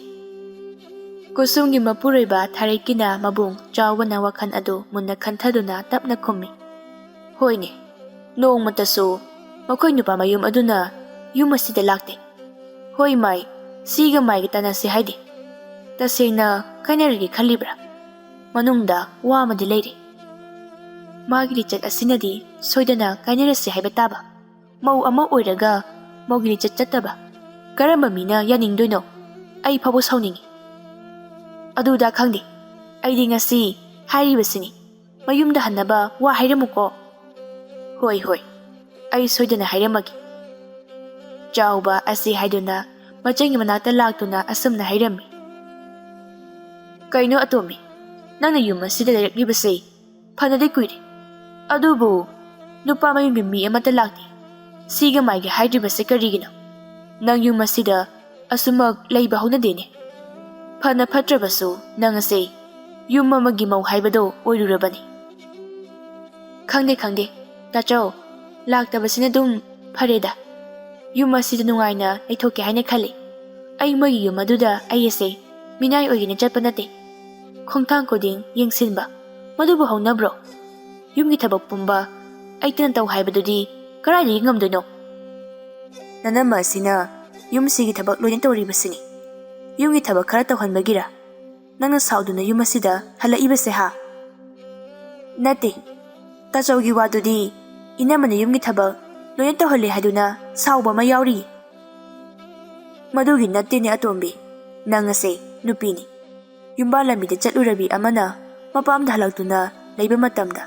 ꯀꯨꯁꯨꯝꯒꯤ ꯃꯄꯨꯔꯣꯏꯕ ꯊꯥꯔꯦꯛꯀꯤꯅ ꯃꯕꯨꯡ ꯆꯥꯎꯕꯅ ꯋꯥꯈꯜ ꯑꯗꯨ ꯃꯨꯟꯅ ꯈꯟꯊꯗꯨꯅ ꯇꯞꯅ ꯈꯨꯝꯃꯤ, "ꯍꯣꯏꯅꯦ, ꯅꯣꯡꯃꯇꯁꯨ ꯃꯈꯣꯏ ꯅꯨꯄꯥ ꯃꯌꯨꯝ ꯑꯗꯨꯅ ꯌꯨꯝ ꯑꯁꯤꯗ ꯂꯥꯛꯇꯦ꯫ ꯍꯣꯏ ꯃꯥꯏ, ꯁꯤꯒ ꯃꯥꯏꯒ ꯇꯥꯟꯅꯁꯤ ꯍꯥꯏꯗꯦ꯫ ꯇꯁꯦꯡꯅ ꯀꯥꯏꯅꯔꯒꯦ ꯈꯜꯂꯤꯕ꯭ꯔꯥ? ꯃꯅꯨꯡꯗ ꯋꯥ ꯑꯃꯗꯤ ꯂꯩꯔꯦ꯫ ꯃꯥꯒꯤ ꯂꯤꯆꯠ ꯑꯁꯤꯅꯗꯤ ꯁꯣꯏꯗꯅ ꯀꯥꯏꯅꯔꯁꯤ ꯍꯥꯏꯕ ꯇꯥꯕ꯫ ꯃꯧ ꯑꯃ ꯑꯣꯏꯔꯒ ꯃꯧꯒꯤ ꯂꯤꯆꯠ ꯆꯠꯇꯕ ꯀꯔꯝꯕ ꯃꯤꯅ ꯌꯥꯅꯤꯡꯗꯣꯏꯅꯣ? ꯑꯩ ꯐꯥꯎꯕ ꯁꯥꯎꯅꯤꯡꯉꯤ꯫ ꯑꯗꯨꯗ ꯈꯪꯗꯦ, ꯑꯩꯗꯤ ꯉꯁꯤ ꯍꯥꯏꯔꯤꯕꯁꯤꯅꯤ, ꯃꯌꯨꯝꯗ ꯍꯟꯅꯕ ꯋꯥ ꯍꯥꯏꯔꯝꯃꯨꯀꯣ꯫" "ꯍꯣꯏ, ꯍꯣꯏ, ꯑꯩ ꯁꯣꯏꯗꯅ ꯍꯥꯏꯔꯝꯃꯒꯦ꯫" ꯆꯥꯎꯕ ꯑꯁꯤ ꯍꯥꯏꯗꯨꯅ ꯃꯆꯟꯒꯤ ꯃꯅꯥꯛꯇ ꯂꯥꯛꯇꯨꯅ ꯑꯁꯨꯝꯅ ꯍꯥꯏꯔꯝꯃꯤ, "ꯀꯩꯅꯣ ꯑꯇꯣꯝꯕꯤ, ꯅꯪꯅ ꯌꯨꯝ ꯑꯁꯤꯗ ꯂꯩꯔꯛꯂꯤꯕꯁꯦ ꯐꯅꯗꯤ ꯀꯨꯏꯔꯦ, ꯑꯗꯨꯕꯨ ꯅꯨꯄꯥ ꯃꯌꯨꯝꯒꯤ ꯃꯤ ꯑꯃꯠꯇ ꯂꯥꯛꯇꯦ꯫ ꯁꯤꯒ ꯃꯥꯏꯒ ꯍꯥꯏꯗ꯭ꯔꯤꯕꯁꯦ ꯀꯔꯤꯒꯤꯅꯣ? ꯅꯪ ꯌꯨꯝ ꯑꯁꯤꯗ ꯑꯁꯨꯃꯛ ꯂꯩꯕ ꯍꯧꯅꯗꯦꯅꯦ꯫ ꯐꯅ ꯐꯠꯇ꯭ꯔꯕꯁꯨ ꯅꯪ ꯑꯁꯦ ꯌꯨꯝ ꯑꯃꯒꯤ ꯃꯧ ꯍꯥꯏꯕꯗꯣ ꯑꯣꯏꯔꯨꯔꯕꯅꯤ꯫" "ꯈꯪꯗꯦ, ꯈꯪꯗꯦ, ꯇꯥꯆꯧ, ꯂꯥꯛꯇꯕꯁꯤꯅ ꯑꯗꯨꯝ ꯐꯔꯦꯗ꯫ ꯌꯨꯝ ꯑꯁꯤꯗ ꯅꯨꯡꯉꯥꯏꯅ ꯂꯩꯊꯣꯛꯀꯦ ꯍꯥꯏꯅ ꯈꯜꯂꯤ꯫ ꯑꯩ ꯃꯣꯏꯒꯤ ꯌꯨꯝ ꯑꯗꯨꯗ ꯑꯩ ꯑꯁꯦ ꯃꯤꯅꯥꯏ ꯑꯣꯏꯒꯦꯅ ꯆꯠꯄ ꯅꯠꯇꯦ꯫ ꯈꯣꯡꯊꯥꯡ ꯈꯨꯗꯤꯡ ꯌꯦꯡꯁꯤꯟꯕ, ꯃꯗꯨꯕꯨ ꯍꯧꯅꯕ꯭ꯔꯣ? ꯌꯨꯝꯒꯤ ꯊꯕꯛ ꯄꯨꯝꯕ ꯑꯩꯇꯅ ꯇꯧ ꯍꯥꯏꯕꯗꯨꯗꯤ ꯀꯗꯥꯏꯗꯒꯤ ꯉꯝꯗꯣꯏꯅꯣ? ꯅꯅꯝꯃ ꯑꯁꯤꯅ ꯌꯨꯝꯁꯤꯒꯤ ꯊꯕꯛ ꯂꯣꯏꯅ ꯇꯧꯔꯤꯕꯁꯤꯅꯤ꯫ ꯌꯨꯝꯒꯤ ꯊꯕꯛ ꯈꯔ ꯇꯧꯍꯟꯕꯒꯤꯔ? ꯅꯪꯅ ꯁꯥꯎꯗꯨꯅ ꯌꯨꯝ ꯑꯁꯤꯗ ꯍꯜꯂꯛꯏꯕꯁꯦ ꯍꯥ? ꯅꯠꯇꯦ, ꯇꯥꯆꯧꯒꯤ ꯋꯥꯗꯨꯗꯤ ꯏꯅꯝꯃꯅ ꯌꯨꯝꯒꯤ ꯊꯕꯛ ꯂꯣꯏꯅ ꯇꯧꯍꯜꯂꯦ ꯍꯥꯏꯗꯨꯅ ꯁꯥꯎꯕ ꯑꯃ ꯌꯥꯎꯔꯤ꯫ ꯃꯗꯨꯒꯤ ꯅꯠꯇꯦꯅꯦ ꯑꯇꯣꯝꯕꯤ, ꯅꯪ ꯑꯁꯦ ꯅꯨꯄꯤꯅꯤ꯫ ꯌꯨꯝꯕꯥꯜ ꯂꯝꯕꯤꯗ ꯆꯠꯂꯨꯔꯕꯤ ꯑꯃꯅ ꯃꯄꯥꯝꯗ ꯍꯜꯂꯛꯇꯨꯅ ꯂꯩꯕ ꯃꯇꯝꯗ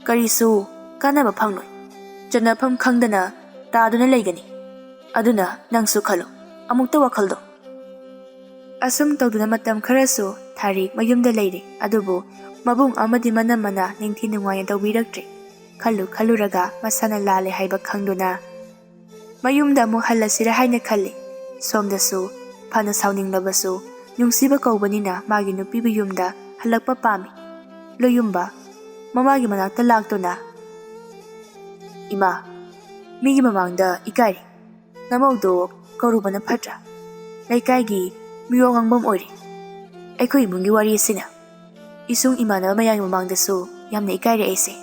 ꯀꯔꯤꯁꯨ ꯀꯥꯟꯅꯕ ꯐꯪꯂꯣꯏ꯫ ꯆꯠꯅꯐꯝ ꯈꯪꯗꯅ ꯇꯥꯗꯨꯅ ꯂꯩꯒꯅꯤ꯫ ꯑꯗꯨꯅ ꯅꯪꯁꯨ ꯈꯜꯂꯨ, ꯑꯃꯨꯛꯇ ꯋꯥꯈꯜꯗꯣ꯫ ꯑꯁꯨꯝ ꯇꯧꯗꯨꯅ ꯃꯇꯝ ꯈꯔꯁꯨ ꯊꯥꯔꯤ ꯃꯌꯨꯝꯗ ꯂꯩꯔꯤ꯫ ꯑꯗꯨꯕꯨ ꯃꯕꯨꯡ ꯑꯃꯗꯤ ꯃꯅꯝꯃꯅ ꯅꯤꯡꯊꯤ ꯅꯨꯡꯉꯥꯏꯅ ꯇꯧꯕꯤꯔꯛꯇ꯭ꯔꯦ꯫ ꯈꯜꯂꯨ ꯈꯜꯂꯨꯔꯒ ꯃꯁꯥꯅ ꯂꯥꯜꯂꯦ ꯍꯥꯏꯕ ꯈꯪꯗꯨꯅ ꯃꯌꯨꯝꯗ ꯑꯃꯨꯛ ꯍꯜꯂꯁꯤꯔꯥ ꯍꯥꯏꯅ ꯈꯜꯂꯤ꯫ ꯁꯣꯝꯗꯁꯨ ꯐꯅ ꯁꯥꯎꯅꯤꯡꯂꯕꯁꯨ ꯅꯨꯡꯁꯤꯕ ꯀꯧꯕꯅꯤꯅ ꯃꯥꯒꯤ ꯅꯨꯄꯤꯕꯨ ꯌꯨꯝꯗ ꯍꯜꯂꯛꯄ ꯄꯥꯝꯃꯤ꯫ ꯂꯣꯌꯨꯝꯕ ꯃꯃꯥꯒꯤ ꯃꯅꯥꯛꯇ ꯂꯥꯛꯇꯨꯅ, "ꯏꯃꯥ, ꯃꯤꯒꯤ ꯃꯃꯥꯡꯗ ꯏꯀꯥꯏꯔꯤ꯫ ꯅꯃꯧꯗꯣ ꯀꯧꯔꯨꯕꯅ ꯐꯠꯇ꯭ꯔꯥ? ꯂꯩꯀꯥꯏꯒꯤ ꯃꯤꯋꯥ ꯉꯥꯡꯐꯝ ꯑꯣꯏꯔꯦ꯫ ꯑꯩꯈꯣꯏ ꯏꯃꯨꯡꯒꯤ ꯋꯥꯔꯤ ꯑꯁꯤꯅ ꯏꯁꯨꯡ ꯏꯃꯥꯟꯅꯕ ꯃꯌꯥꯝꯒꯤ ꯃꯃꯥꯡꯗꯁꯨ ꯌꯥꯝꯅ ꯏꯀꯥꯏꯔꯦ ꯑꯩꯁꯦ꯫"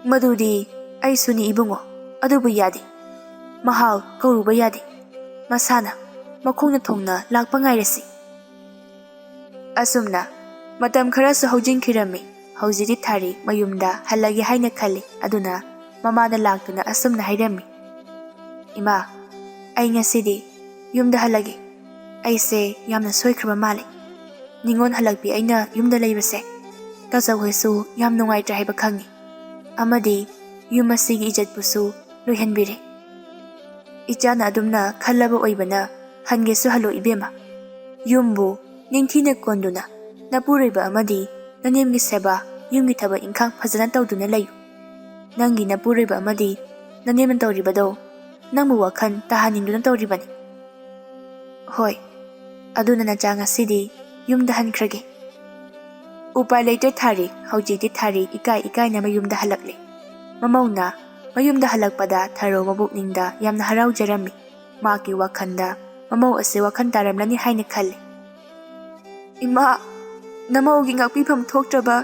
"ꯃꯗꯨꯗꯤ ꯑꯩꯁꯨꯅꯤ ꯏꯕꯨꯡꯉꯣ, ꯑꯗꯨꯕꯨ ꯌꯥꯗꯦ꯫ ꯃꯍꯥꯛ ꯀꯧꯔꯨꯕ ꯌꯥꯗꯦ꯫ ꯃꯁꯥꯅ ꯃꯈꯣꯡꯅ ꯊꯣꯡꯅ ꯂꯥꯛꯄ ꯉꯥꯏꯔꯁꯤ꯫" ꯑꯁꯨꯝꯅ ꯃꯇꯝ ꯈꯔꯁꯨ ꯍꯧꯖꯤꯟꯈꯤꯔꯝꯃꯤ꯫ ꯍꯧꯖꯤꯛꯇꯤ ꯊꯥꯔꯤ ꯃꯌꯨꯝꯗ ꯍꯜꯂꯒꯦ ꯍꯥꯏꯅ ꯈꯜꯂꯤ꯫ ꯑꯗꯨꯅ ꯃꯃꯥꯗ ꯂꯥꯛꯇꯨꯅ ꯑꯁꯨꯝꯅ ꯍꯥꯏꯔꯝꯃꯤ, "ꯏꯃꯥ, ꯑꯩ ꯉꯁꯤꯗꯤ ꯌꯨꯝꯗ ꯍꯜꯂꯒꯦ꯫ ꯑꯩꯁꯦ ꯌꯥꯝꯅ ꯁꯣꯏꯈ꯭ꯔꯕ ꯃꯥꯜꯂꯦ꯫ ꯅꯤꯉꯣꯜ ꯍꯜꯂꯛꯄꯤ ꯑꯩꯅ ꯌꯨꯝꯗ ꯂꯩꯕꯁꯦ ꯇꯥꯆꯧ ꯍꯣꯏꯁꯨ ꯌꯥꯝ ꯅꯨꯡꯉꯥꯏꯇ꯭ꯔꯦ ꯍꯥꯏꯕ ꯈꯪꯉꯤ꯫ ꯑꯃꯗꯤ ꯌꯨꯝ ꯑꯁꯤꯒꯤ ꯏꯖꯠꯄꯨꯁꯨ ꯂꯣꯏꯍꯟꯕꯤꯔꯦ꯫ ꯏꯆꯥꯅ ꯑꯗꯨꯝꯅ ꯈꯜꯂꯕ ꯑꯣꯏꯕꯅ ꯍꯟꯒꯦꯁꯨ ꯍꯜꯂꯣ ꯏꯕꯦꯝꯃ꯫ ꯌꯨꯝꯕꯨ ꯅꯤꯡꯊꯤꯅ ꯀꯣꯟꯗꯨꯅ ꯅꯄꯨꯔꯣꯏꯕ ꯑꯃꯗꯤ ꯅꯅꯦꯝꯒꯤ ꯁꯦꯕꯥ, ꯌꯨꯝꯒꯤ ꯊꯕꯛ ꯏꯪꯈꯥꯡ ꯐꯖꯅ ꯇꯧꯗꯨꯅ ꯂꯩꯌꯨ꯫ ꯅꯪꯒꯤ ꯅꯄꯨꯔꯣꯏꯕ ꯑꯃꯗꯤ ꯅꯅꯦꯝꯅ ꯇꯧꯔꯤꯕꯗꯣ ꯅꯪꯕꯨ ꯋꯥꯈꯜ ꯇꯥꯍꯟꯅꯤꯡꯗꯨꯅ ꯇꯧꯔꯤꯕꯅꯤ꯫" "ꯍꯣꯏ, ꯑꯗꯨꯅ ꯅꯆꯥ ꯉꯁꯤꯗꯤ ꯌꯨꯝꯗ ꯍꯟꯈ꯭ꯔꯒꯦ꯫" ꯎꯄꯥꯏ ꯂꯩꯇ꯭ꯔꯦ ꯊꯥꯔꯤ꯫ ꯍꯧꯖꯤꯛꯇꯤ ꯊꯥꯔꯤ ꯏꯀꯥꯏ ꯏꯀꯥꯏꯅ ꯃꯌꯨꯝꯗ ꯍꯜꯂꯛꯂꯦ꯫ ꯃꯃꯧꯅ ꯃꯌꯨꯝꯗ ꯍꯜꯂꯛꯄꯗ ꯊꯔꯣ ꯃꯕꯨꯛꯅꯤꯡꯗ ꯌꯥꯝꯅ ꯍꯔꯥꯎꯖꯔꯝꯃꯤ꯫ ꯃꯍꯥꯛꯀꯤ ꯋꯥꯈꯜꯗ ꯃꯃꯧ ꯑꯁꯤ ꯋꯥꯈꯜ ꯇꯥꯔꯝꯂꯅꯤ ꯍꯥꯏꯅ ꯈꯜꯂꯤ꯫ "ꯏꯃꯥ, ꯅꯃꯧꯒꯤ ꯉꯥꯛꯄꯤꯐꯝ ꯊꯣꯛꯇ꯭ꯔꯕ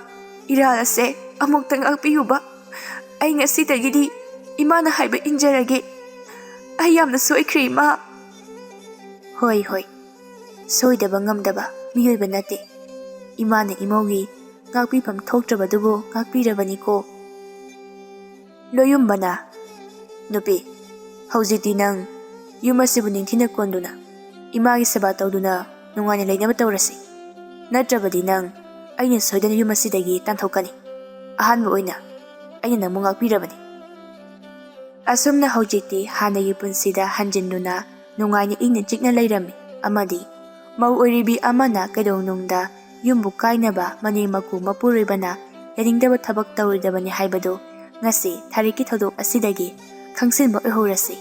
ꯏꯔꯥꯜ ꯑꯁꯦ ꯑꯃꯨꯛꯇ ꯉꯥꯛꯄꯤꯌꯨꯕ꯫ ꯑꯩ ꯉꯁꯤꯗꯒꯤꯗꯤ ꯏꯃꯥꯅ ꯍꯥꯏꯕ ꯏꯟꯖꯔꯒꯦ꯫ ꯑꯩ ꯌꯥꯝꯅ ꯁꯣꯏꯈ꯭ꯔꯦ ꯏꯃꯥ꯫" "ꯍꯣꯏ, ꯍꯣꯏ, ꯁꯣꯏꯗꯕ ꯉꯝꯗꯕ ꯃꯤꯑꯣꯏꯕ ꯅꯠꯇꯦ꯫ ꯏꯃꯥꯅ ꯏꯃꯧꯒꯤ ꯉꯥꯛꯄꯤꯐꯝ ꯊꯣꯛꯇ꯭ꯔꯕꯗꯨꯕꯨ ꯉꯥꯛꯄꯤꯔꯕꯅꯤꯀꯣ꯫ ꯂꯣꯌꯨꯝꯕꯅ, "ꯅꯨꯄꯤ, ꯍꯧꯖꯤꯛꯇꯤ ꯅꯪ ꯌꯨꯝ ꯑꯁꯤꯕꯨ ꯅꯤꯡꯊꯤꯅ ꯀꯣꯟꯗꯨꯅ ꯏꯃꯥꯒꯤ ꯁꯦꯕꯥ ꯇꯧꯗꯨꯅ ꯅꯨꯡꯉꯥꯏꯅ ꯂꯩꯅꯕ ꯇꯧꯔꯁꯤ꯫ ꯅꯠꯇ꯭ꯔꯕꯗꯤ ꯅꯪ ꯑꯩꯅ ꯁꯣꯏꯗꯅ ꯌꯨꯝ ꯑꯁꯤꯗꯒꯤ ꯇꯥꯟꯊꯣꯛꯀꯅꯤ꯫ ꯑꯍꯥꯟꯕ ꯑꯣꯏꯅ ꯑꯩꯅ ꯅꯪꯕꯨ ꯉꯥꯛꯄꯤꯔꯕꯅꯤ꯫" ꯑꯁꯨꯝꯅ ꯍꯧꯖꯤꯛꯇꯤ ꯍꯥꯟꯅꯒꯤ ꯄꯨꯟꯁꯤꯗ ꯍꯟꯖꯤꯟꯗꯨꯅ ꯅꯨꯡꯉꯥꯏꯅ ꯏꯪꯅ ꯆꯤꯛꯅ ꯂꯩꯔꯝꯃꯤ ꯑꯃꯗꯤ ꯃꯧ ꯑꯣꯏꯔꯤꯕꯤ ꯑꯃꯅ ꯀꯩꯗꯧꯅꯨꯡꯗ ꯌꯨꯝꯕꯨ ꯀꯥꯏꯅꯕ ꯃꯅꯦꯝ ꯃꯀꯨ ꯃꯄꯨꯔꯣꯏꯕꯅ ꯌꯥꯅꯤꯡꯗꯕ ꯊꯕꯛ ꯇꯧꯔꯣꯏꯗꯕꯅꯤ ꯍꯥꯏꯕꯗꯨ ꯉꯁꯤ ꯊꯥꯔꯤꯛꯀꯤ ꯊꯧꯗꯣꯛ ꯑꯁꯤꯗꯒꯤ ꯈꯪꯁꯤꯟꯕ ꯑꯣꯏꯍꯧꯔꯁꯤ꯫